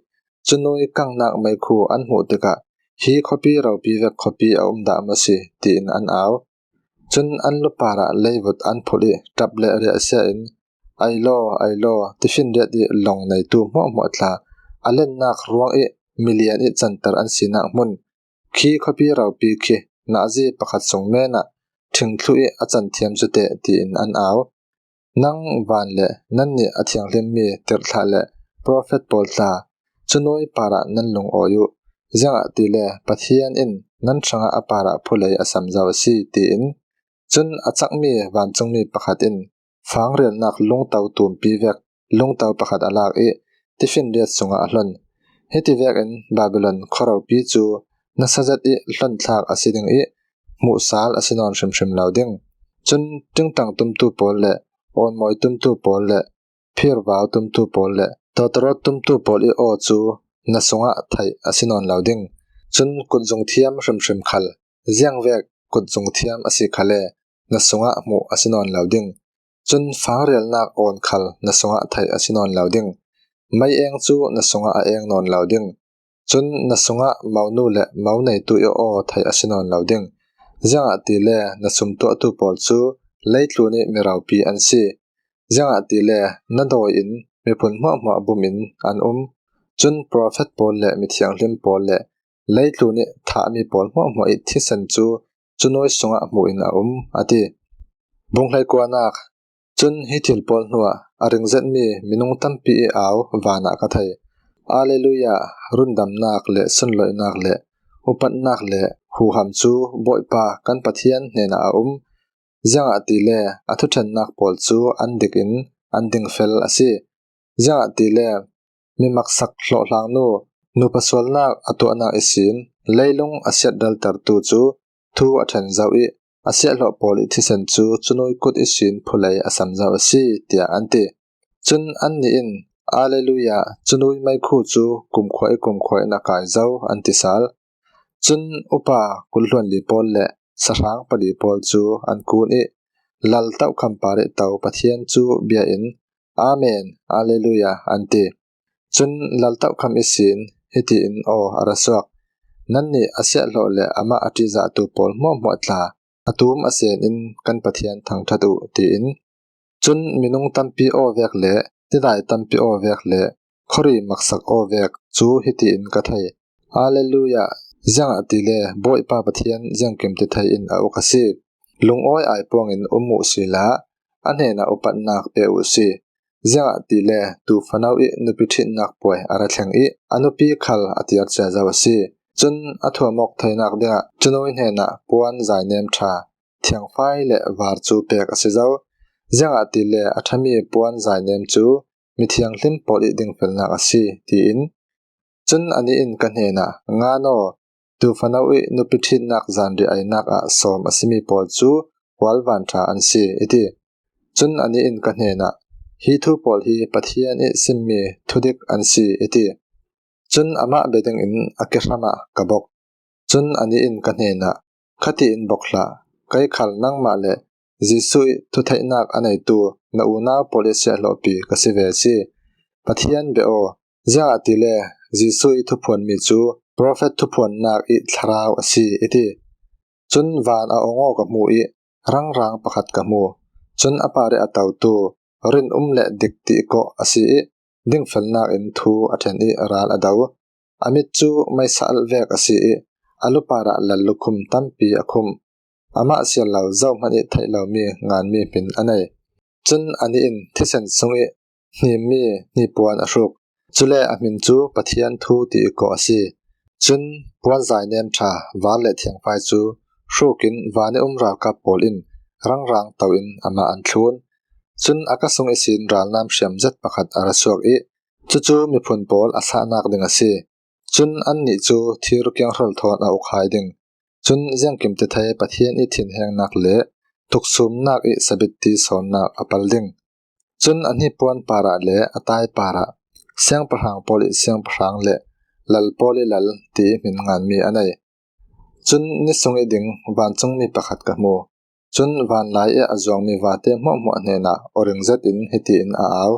cunui kangnak meikhu an hmuh tikah hi khuapi ropi vek khuapi a um dah maw si tiin an au. Cun an lu parah leivut an phulh i ṭap le riahsia in ailaw ailaw tifinriat i lawng neitu hmuahhmuah tla a lennak ruang i milian i canter an sinak hmun khi khuapi ropi khi nazi pakhat sung menah ṭhingthlu i a can thiam cu teh tiin an au. Nang van le nannih a thianghlimmi tirhthlah le profet pawl tla, cunui parah nan lungawi uh, ziangahtile Pathian in nan hrangah a parah phulei a sam zo a si, tiin. Cun a cakmi vancungmi pakhat in fangrialnak lungto tumpi vek lungto pakhat a lak i tifinriat sungah a hlon. Hiti vekin Babylon khuaropi cu nasa zet i hlonthlak a si ding i hmuhsal a si nawn hrimhrim lo ding. Cun ṭingṭang tumtu pawl le awnmawi tumtu pawl le phirvau tumtu pawl le tawtawrawt tumtu pawl i aw cu na sungah theih a si nawn lo ding. Cun kutzung thiam hrimhrim khal ziangvek kutzung thiam a si khale na sungah hmuh a si nawn lo ding. Cun fangrialnak awn khal na sungah theih a si nawn lo ding. Mei eng cu na sungah a eng nawn lo ding. Cun na sungah monu le mo neitu i aw theih a si nawn lo ding. Ziangahtile na sumtuahtu pawl cu leitlun i miropi an si. Ziangahtile na dawi in miphun hmuahhmuah bum in an um. Cun profet pawl le mithianghlim pawl le leitlun i thahmi pawl hmuahhmuah i thisen cu cunui sungah hmuh in a um, a ti. Bung hleikuanak. Cun hi thil pawl hnuah a ring zetmi minung tampi i au vanah ka thei. Alleluia! Rundamnak le sunloihnak le upatnak le huham cu Bawipa kan Pathian hnenah a um. Ziangahtile a thuṭhennak pawl cu an dik in an dingfel a si. Ziangahtile mi maksak hlawhhlangnu nupa sualnak a tuahnak ihsin leilung a siatraltertu cu thu a ṭhen zo i a siahhlawh pawl i thisen cu cunui kut ihsin phulei a sam zo a si, tiah an ti. Cun annih in, Alleluia, cunui meikhu cu kumkhua i kumkhua in a kai zo, an ti sal. Cun upa kulhluanli pawl le sahrang pali pawl cu an kun i lal tohkham par i to Pathian cu bia in, Amen, Alleluia, an ti. Cun lal tohkham ihsin hitiin aw a ra suak, Nannih a siahhlawh le amah a ṭihzahtu pawl hmuahhmuah tla, a tum a sen in kan Pathian thangṭhat uh, tiin. Cun minung tampi aw vek le tidai tampi aw vek le khuari maksak aw vek cu hitiin ka thei, Alleluia! Ziangahtile Bawipa Pathian ziangkim ti thei in a uk a si. Lungawi aipuang in um uh sila, a hnenah upatnak pe uh si. Ziangahtile tuufano i nupi ṭhitnak puai a ra thleng i a nupi khal a tiarcia zo a si. Cun a thuamawk theinak dingah cunui hnenah puan zainem ṭha, thiangfai le var cu pek a si zo. Ziangahtile a ṭhami puan zainem cu mithianghlim pawl i dingfelnak a si, tiin. Cun anih in ka hnenah, Ngan aw, tuufano i nupi ṭhitnak zanriah einak ah sawm a simi pawl cu hualvanṭha an si, i ti. Cun anih in ka hnenah, Hi thu pawl hi Pathian i simmi thudik an si, i ti. Cun amah bia dingin a kihram ah ka bok. Cun anih in ka hnenah, Khati in bok hlah, kei khal nangmah le Jesuh ih thutheihnak a neitu na unau pawl ih siahhlawhpi ka si ve si. Pathian bia aw, ziangahtile Jesuh ih thuphuanmi cu profet thuphuannak ih thlarau a si, i ti. Cun van a ong aw ka hmu ih rangrang pakhat ka hmu. Cun a par ih a totu rinum le dik ti kawh a si ih dingfelnak in thu a ṭhen ih ral a do. A mit cu meisa alh vek a si ih a lu parah lallukhum tampi a khumh. Amah siar lo zohhmanh ih theih lomi nganmi hmin a nei. Cun anih in thisen sungih hnimmi hnipuan a hruk. Cule a hmin cu Pathian thu ti ih kawh a si. Cun puanzai nem ṭha, var le thiangfai cu hrukin van ih um ralkap pawl in rangrang to in amah an thlun. Cun a ka sung ihsin ralnam hriam zet pakhat a ra suak ih cucu miphun pawl a sahnak ding a si. Cun annih cu thir kianghral thawn a uk hai ding. Cun ziangkim ti thei Pathian ih thinhengnak le tuksumnak ih sabitti sawnnak a pal ding. Cun a hnipuan parah le a tai parah siangpahrang pawl ih siangpahrang le lal pawl ih lal ti ih hmin nganmi a nei. Cun ni sung ih ding vancungmi pakhat ka hmu. Cun vanlai ih a zuangmi vate hmuahhmuah hnenah awring zetin hitiin a au,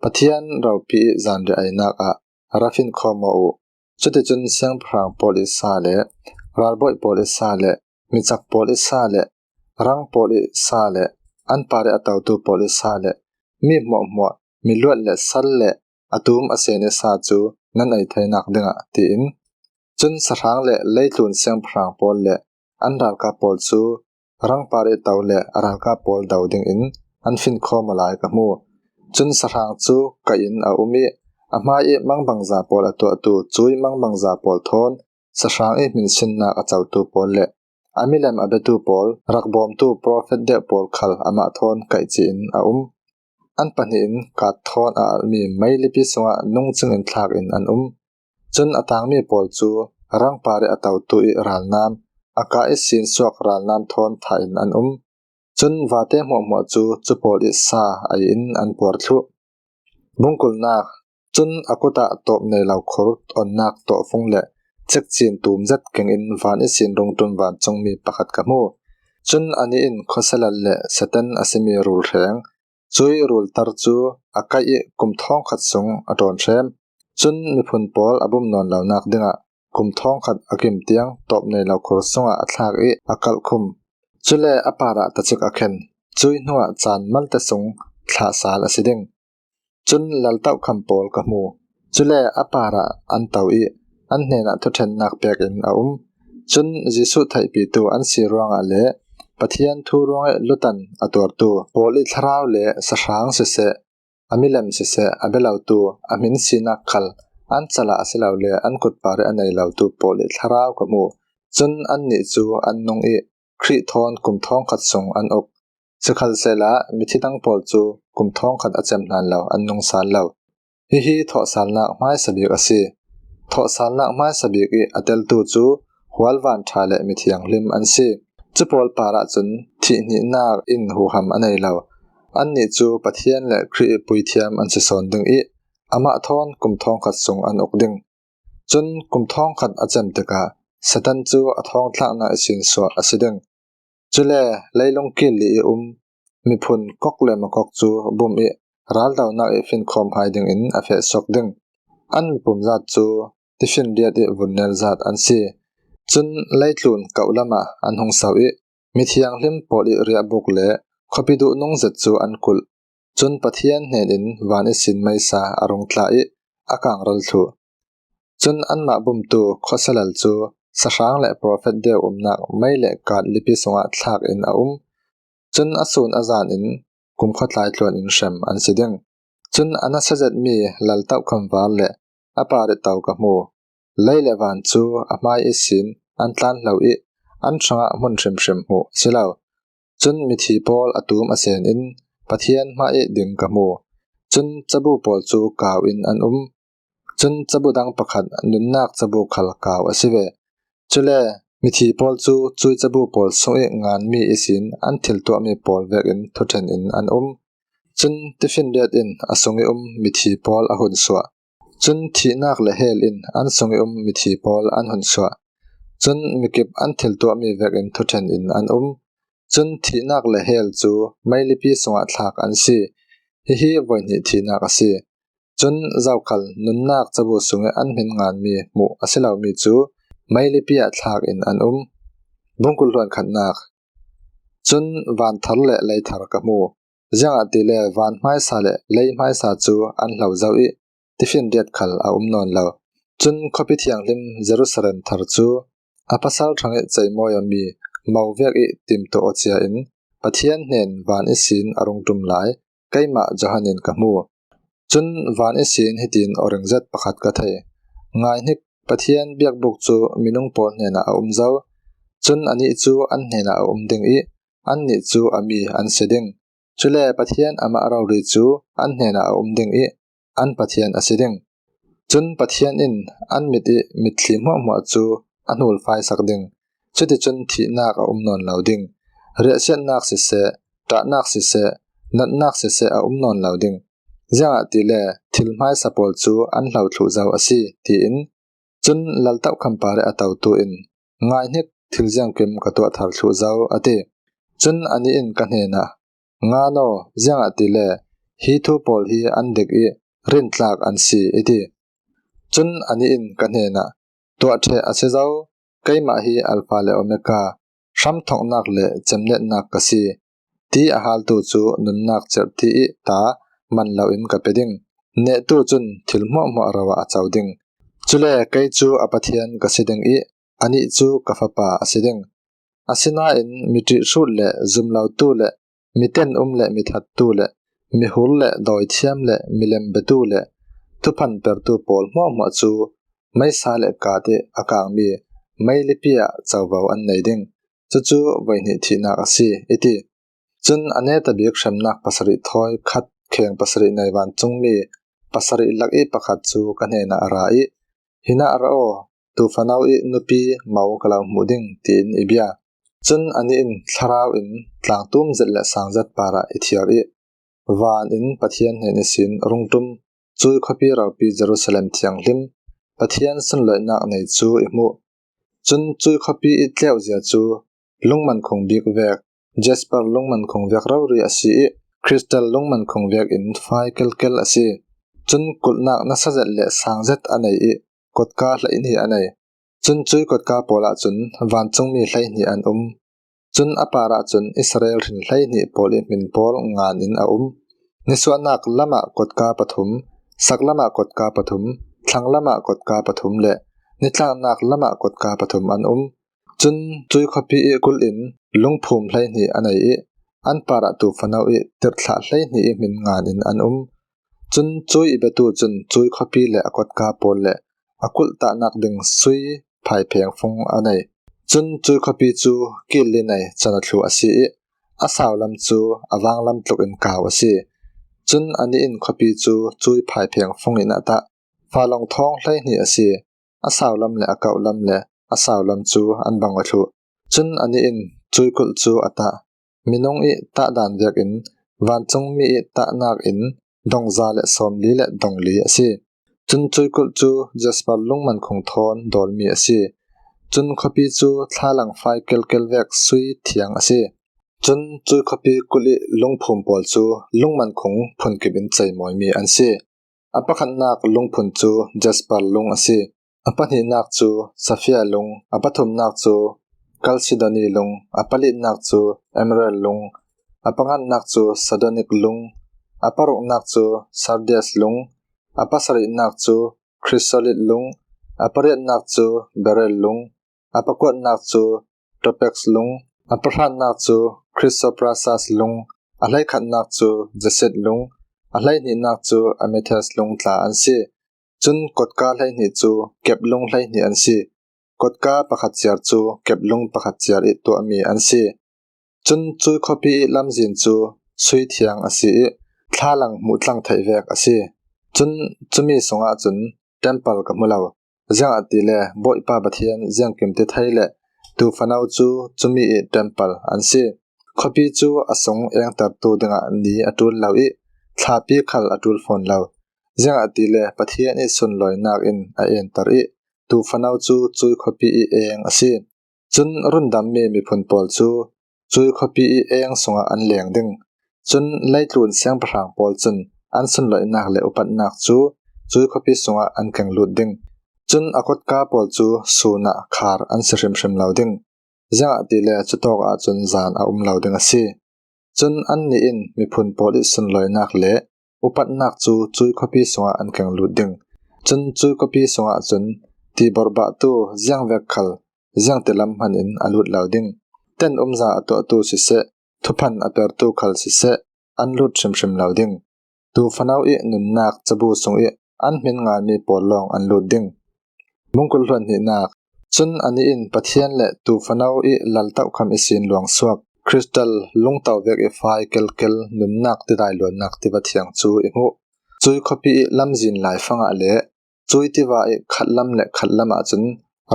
Pathian ropi ih zanriah einak ah ra finkhawm aw uh. Cuticun siangpahrang pawl ih sa le ralbawi pawl ih sa le micak pawl ih sa le rang pawl ih sa le an par ih a totu pawl ih sa le mi hmuahhmuah, miluat le sal le a tum a sen ih sa cu nan ei theinak dingah, tiin. Cun sahrang le leitlun siangpahrang pawl le an ralkap pawl cu rang par ih to le a ralkap pawl do dingin an finkhawm aw lai ka hmu. Cun sahrang cu kaih in a um ih a hmai ih mangbangza pawl a tuahtu cui mangbangza pawl thawn sahrang ih hminsinnak a cotu pawl le a milem a biatu pawl, rak bawmtu profet deuh pawl khal amah thawn kaih ci-in a um. An pahnih in kat thawn a alhmi meilipi sungah nungcing in thlak in an um. Cun a tangmi pawl cu rang par ih a totu ih ralnam, a ka ihsin suak ralnam thawn thah in an um. Cun vate hmuahhmuah cu cu pawl ih sa ei in an puar thluh. Bungkulnak. Cun a kut ah tawp nei lo khur, onnak tawhfung le cikcin tum zet kengin van ihsin rungtum vancungmi pakhat ka hmu. Cun anih in khuasalal le Satan a simi rul hreng, cui rultar cu a kaih ih kum thawngkhat sung a ṭawn hrem. Cun miphun pawl a bum nawn lonak dingah kum thawngkhat a kim tiang tawp nei lo khur sungah a thlak ih a kalhkhum. Cule a parah tacik a khen. Cui hnuah caan malte sung thlah sal a si ding. Cun laltohkham pawl ka hmu. Cule a parah an to ih an hnenah thuṭhennak pek in a um. Cun Jesuh theihpitu an si ruangah le Pathian thu ruangih lutan a tuartu pawl ih thlarau le sahrang siseh, a milem siseh, a bia lotu a hmin sinak khal an calah a si lo le an kut par ih a nei lotu pawl ih thlarau ka hmu. Cun annih cu an nung ih Khrih thawn kum thawngkhat sung an uk. Sikhalsehla mithi dang pawl cu kum thawngkhat a cem hlan lo an nung sal lo. Hihi thawhsalnak hmaisa bik a si. Thawhsalnak hmaisa bik ih a teltu cu hualvan ṭha le mithianghlim an si. Cu pawl parah cun thih hnihnak in huham a nei lo. Annih cu Pathian le Khrih ih puithiam an si sawn ding ih amah thawn kum thawngkhat sung an uk ding. Cun kum thawngkhat a cem tikah Satan cu a thawngtlaknak ihsin suah a si ding. Cule leilung kil li ih um miphun kok le makok cu bum ih raldonak ih finkhawm hai dingin a feh suak ding. An mipum zat cu tifinriat ih vunnel zat an si. Cun leitlun kauh lamah an hung so ih mithianghlim pawl ih riahbuk le khuapi duh nung zet cu an kulh. Cun Pathian hnenin van ihsin meisa a rung tla ih a kangral thluh. Cun anmah bumtu khuasalal cu sahrang le profet deuh umnak mei le kat lipi sungah thlak in a um. Cun a sun a zan in kumkhua tlai tluan in hrem an si ding. Cun a nasa zetmi laltohkham var le a par ih to ka hmu. Lei le van cu a hmai ihsin an tlan hlo ih an hrangah hmun hrimhrim hmuh a si lo. Cun mithi pawl a tum a sen in Pathian hmai ih ding ka hmu. Cun cabu pawl cu kau in an um. Cun cabu dang pakhat nunnak cabu khal kau a si ve. Cule mithi pawl cu cui cabu pawl sungih nganmi ihsin an thil tuahmi pawl vekin thuṭhen in an um. Cun tifinriat in a sung ih um mithi pawl a hun suah. Cun thihnak le hell in an sung ih um mithi pawl an hun suah. Cun mikip an thil tuahmi vekin thuṭhen in an um. Cun thihnak le hell cu meilipi sungah thlak an si. Hihi voihnih thihnak a si. Cun zokhal nunnak cabu sungih an hmin nganmi hmuh a si lomi cu meilipi ah thlak in an um. Bungkul hluan khatnak. Cun van thar le lei thar ka hmu. Ziangahtile van hmaisa le lei hmaisa cu an hlo zo ih tifinriat khal a um nawn lo. Cun khuapi thianghlim Jerusalem thar cu a pasal hrangih ceimawi a mi mo vek ih timtuah aw cia in Pathian hnen van ihsin a rung ṭum lai keimah Johan in ka hmu. Cun van ihsin hitin aw ringzet pakhat ka thei. Ngai hnik, Pathian biakbuk cu minung pawl hnenah a um zo. Cun anih cu an hnenah a um ding ih annih cu a mi an si ding. Cule Pathian amah rori cu an hnenah a um ding ih an Pathian a si ding. Cun Pathian in an mit ih mitthli hmuahhmuah cu a hnulfaisak ding. Cuticun thihnak a um nawn lo ding. Riahsiatnak siseh, ṭahnak siseh, natnak siseh a um nawn lo ding. Ziangahtile thil hmaisa pawl cu an hlo thluh zo a si, tiin. Cun laltohkham parih a totu in, ngai hnik, thil ziangkim ka tuah thar thluh zo, a ti. Cun anih in ka hnenah, ngan aw, ziangahtile hi thu pawl hi an dik ih rintlak an si, i ti. Cun anih in ka hnenah, tuah ṭheh a si zo, keimah hi Alfa le Omega, hramthawknak le cemnetnak ka si, ti a haltu cu nunnak cerhti ih ta man loin ka pe ding. Nehtu cun thil hmuahhmuah ro ah a co ding. Cule kei cu a Pathian ka si ding ih anih cu ka fapa a si ding. Asinain miṭih hrut le zumlotu le miten um le mithattu le mihur le dawithiam le milem biatu le thuphan pertu pawl hmuahhmuah cu meisa le kat ih a kangmi meilipi ah covo an nei ding. Cucu voihnih thihnak a si, i ti. Cun a netabik hremnak pasarih thawi khat kheng pasarih nei vancungmi pasarih lak ih pakhat cu ka hnenah a ra ih, hinah ra aw, tuufano ih nupi mo ka lo hmuh ding, tiin i bia. Cun anih in thlarau in tlangtum zet le sang zet parah i thiar ih, van in Pathian hnen ihsin rung ṭum, cui khuapi ropi Jerusalem thianghlim, Pathian sunlawihnak nei cu i hmuh. Cun cui khuapi ih tleuhzia cu lungman khung bik vek, jasper lungman khung vek rori a si ih, kristal lungman khung vek in fai kelkel a si. Cun kulhnak nasa zet le sang zet a nei ih, kotka hleihnih a nei. Cun cui kotka pawl ahcun vancungmi hleihnih an um. Cun a parah cun Israel hrin hleihnih pawl ih hmin pawl ngan in a um. Nisuahnak lamah kotka pathum, sak lamah kotka pathum, thlang lamah kotka pathum le nitlaknak lamah kotka pathum an um. Cun cui khuapi ih kulh in lungphum hleihnih a nei ih, an parah tuufano ih tirhthlah hleihnih ih hmin ngan in an um. Cun cui i biatu cun cui khuapi le a kotka pawl le a kulhtahnak ding sui phaipheng fung a nei. Cun cui khuapi cu killi nei can a thlu a si ih, a saulam cu a vanglam tluk in kau a si. Cun anih in khuapi cu cui phaipheng fung in a tah. Falong thawng hleihnih a si. A saulam le a kauhlam le a saulam cu an bang a thluh. Cun anih in cui kulh cu a tah. Minung ih tahdan vekin vancungmi ih tahnak in dongza le sawmli le dongli a si. Cun cui kulh cu jasper lungman khung thawn dawlmi a si. Cun khuapi cu thlalang fai kelkel vek sui thiang a si. Cun cui khuapi kulh ih lungphum pawl cu lungman khung phunkip in ceimawimi an si. A pakhatnak lungphun cu jasper lung a si. A pahnihnak cu safia lung, a pathumnak cu kalsidoni lung, a palinak cu emerald lung, a pangannak cu sardonik lung, a paruknak cu sardias lung, a pasarihnak cu khrisolit lung, a pariatnak cu berel lung, a pakuatnak cu topeks lung, a pahrannak cu khrisoprasas lung, a hleikhatnak cu jasit lung, a hleihnihnak cu amethes lung tla an si. Cun kotka hleihnih cu kep lung hleihnih an si. Kotka pakhat ciar cu kep lung pakhat ciar ih tuahmi an si. Cun cui khuapi ih lamzin cu sui thiang a si ih thlalang hmuhtlang theih vek a si. Cun cumi sungah cun temple ka hmu lo. Ziangahtile Bawipa Pathian ziangkim ti thei le tuufano cu cumi ih temple an si. Khuapi cu a sung engtertu dingah ni a ṭul lo ih thlapi khal a ṭul fawn lo. Ziangahtile Pathian ih sunlawinak in a enter ih tuufano cu cui khuapi ih eng a si. Cun rundammi miphun pawl cu cui khuapi ih eng sungah an leng ding. Cun leitlun siangpahrang pawl cun an sunloihnak le upatnak cu cui khuapi sungah an keng lut ding. Cun a kotka pawl cu sun ah khar an si hrimhrim lo ding, ziangahtile cutawk ahcun zan a um lo ding a si. Cun annih in miphun pawl ih sunloihnak le upatnak cu cui khuapi sungah an keng lut ding. Cun cui khuapi sungah cun tiborbahtu ziangvek khal ziangtilam hman in a lut lo ding. Ten umza a tuahtu siseh, thuphan a pertu khal siseh, an lut hrimhrim lo ding. Tufano ih nunnak cabu sung ih an hmin nganmi pawl lawng an lut ding. Mungkul hluan hnihnak. Cun anih in Pathian le tufano ih laltohkham ihsin luangsuak, kristal lungto vek ih fai kelkel nunnak tidai luannak tiva thiang cu i hmuh. Cui khuapi ih lamzin laifangah le cui tiva ih khatlam le khatlam ahcun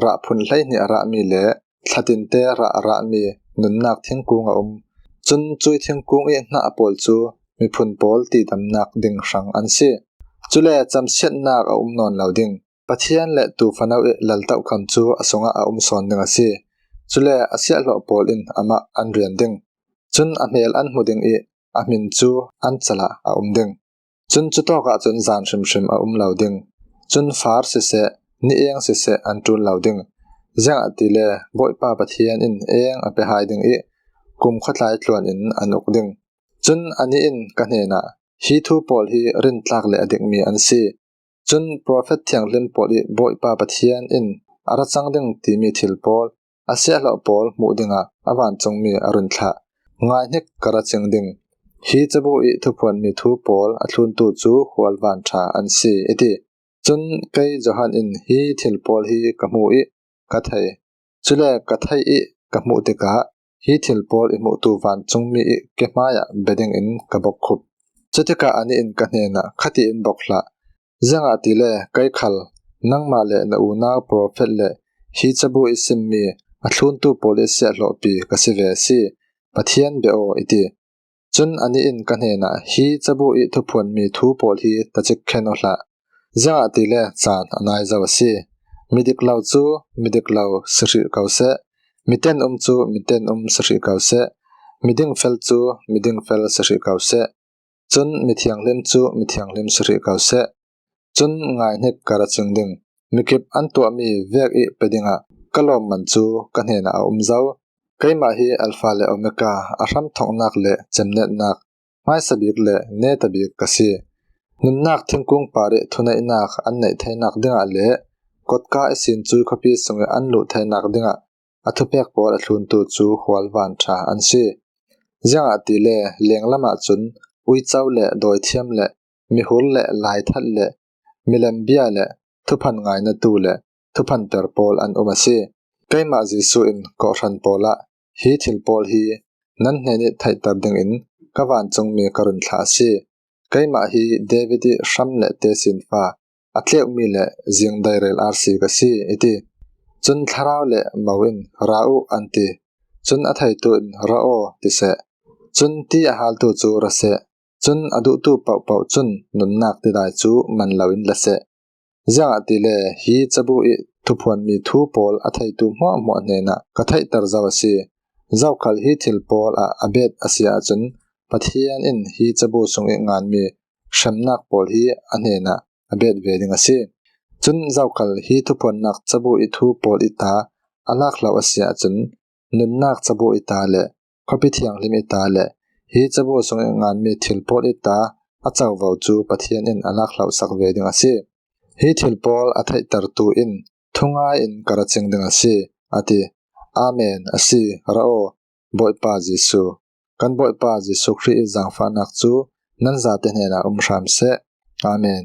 rah phun hleihnih a rahmi le thlatin te rah a rahmi nunnak thingkung a um. Cun cui thingkung ih hnah pawl cu miphun pawl tidamnak ding hrang an si. Cule camsiatnak a um nawn lo ding. Pathian le tufano ih laltohkham cu a sungah a um sawn ding a si. Cule a siahhlawh pawl in amah an rian ding. Cun a hmel an hmu ding ih a hmin cu an calah a um ding. Cun cutawk ahcun zan hrimhrim a um lo ding. Cun far siseh, ni eng siseh an ṭul lo ding. Ziangahtile Bawipa Pathian in eng a pe hai ding ih kum khuatlai tluan in an uk ding. Cun anih in ka hnenah, "Hi thu pawl hi rintlak le a dikmi an si. Cun profet thianghlim pawl ih Bawipa Pathian in a ra cang ding timi thil pawl a siahhlawh pawl hmuh dingah a vancungmi a run thlah. Ngaihnik ka ra cing ding. Hi cabu ih thuphuanmi thu pawl a thluntu cu hualvan ṭha an si," i ti. Cun kei Johan in hi thil pawl hi ka hmu ih ka thei. Cule ka theih ih ka hmuh tikah hi thil pawl i hmuhtu vancungmi ih ke hmaiah bia dingin ka bokkhup. Cutikah anih in ka hnenah, "Khati in bok hlah. Ziangahtile kei khal nangmah le na unau profet le hi cabu ih simmi a thluntu pawl ih siahhlawhpi ka si ve a si. Pathian bia aw," i ti. Cun anih in ka hnenah, "Hi cabu ih thuphuanmi thu pawl hi tacik khen aw hlah. Ziangahtile caan a nai zo a si. Midik lo cu midik lo si hrih ko seh, miten um cu miten um si hrih ko seh, midingfel cu midingfel si hrih ko seh, cun mithianghlim cu mithianghlim si hrih ko seh. Cun ngaihnik ka ra cing ding. Mikip an tuahmi vek ih pe dingah ka lawmman cu ka hnenah a um zo. Keimah hi Alfa le Omega, a hramthawknak le cemnetnak, hmaisabik le netabik ka si. Nunnak thingkung par ih thuneihnak an neih theinak dingah le kotka ihsin cui khuapi sungih an luh theinak dingah a thupek pawl a thluntu cu hualvan ṭha an si. Ziangahtile lenglam ahcun uico le dawithiam le mihur le laithat le milem bia le thuphan ngainatu le thuphanter pawl an um a si. Keimah Jesuh in kawhhran pawlah hi thil pawl hi nan hnen ih theihter dingin ka vancungmi ka run thlah a si. Keimah hi David ih hram le tesinfa, a tleumi le zingdairel arsi ka si," i ti. Cun thlarau le mo in, "Ra uh," an ti. Cun a theitu in, "Ra aw, ti seh. Cun ti a haltu cu ra seh. Cun a duhtu pohpoh cun nunnak tidai cu man loin la seh. Ziangahtile hi cabu ih thuphuanmi thu pawl a theitu hmuahhmuah hnenah ka theihter zo a si. Zokhal hi thil pawl ah a bet a si ahcun Pathian in hi cabu sungih nganmi hremnak pawl hi a hnenah a bet ve ding a si. Cun zokhal hi thuphuannak cabu ih thu pawl ih ta a lak hlo a si ahcun nunnak cabu ih ta le khuapi thianghlim ih ta le hi cabu sungih nganmi thil pawl ih ta a covo cu Pathian in a lak hlo sak ve ding a si. Hi thil pawl a theihtertu in thungai in ka ra cing ding a si," a ti. "Amen, a si, ra aw, Bawipa Jesuh. Kan Bawipa Jesuh Khrih ih zaangfahnak cu nan zate hnenah um hram seh. Amen."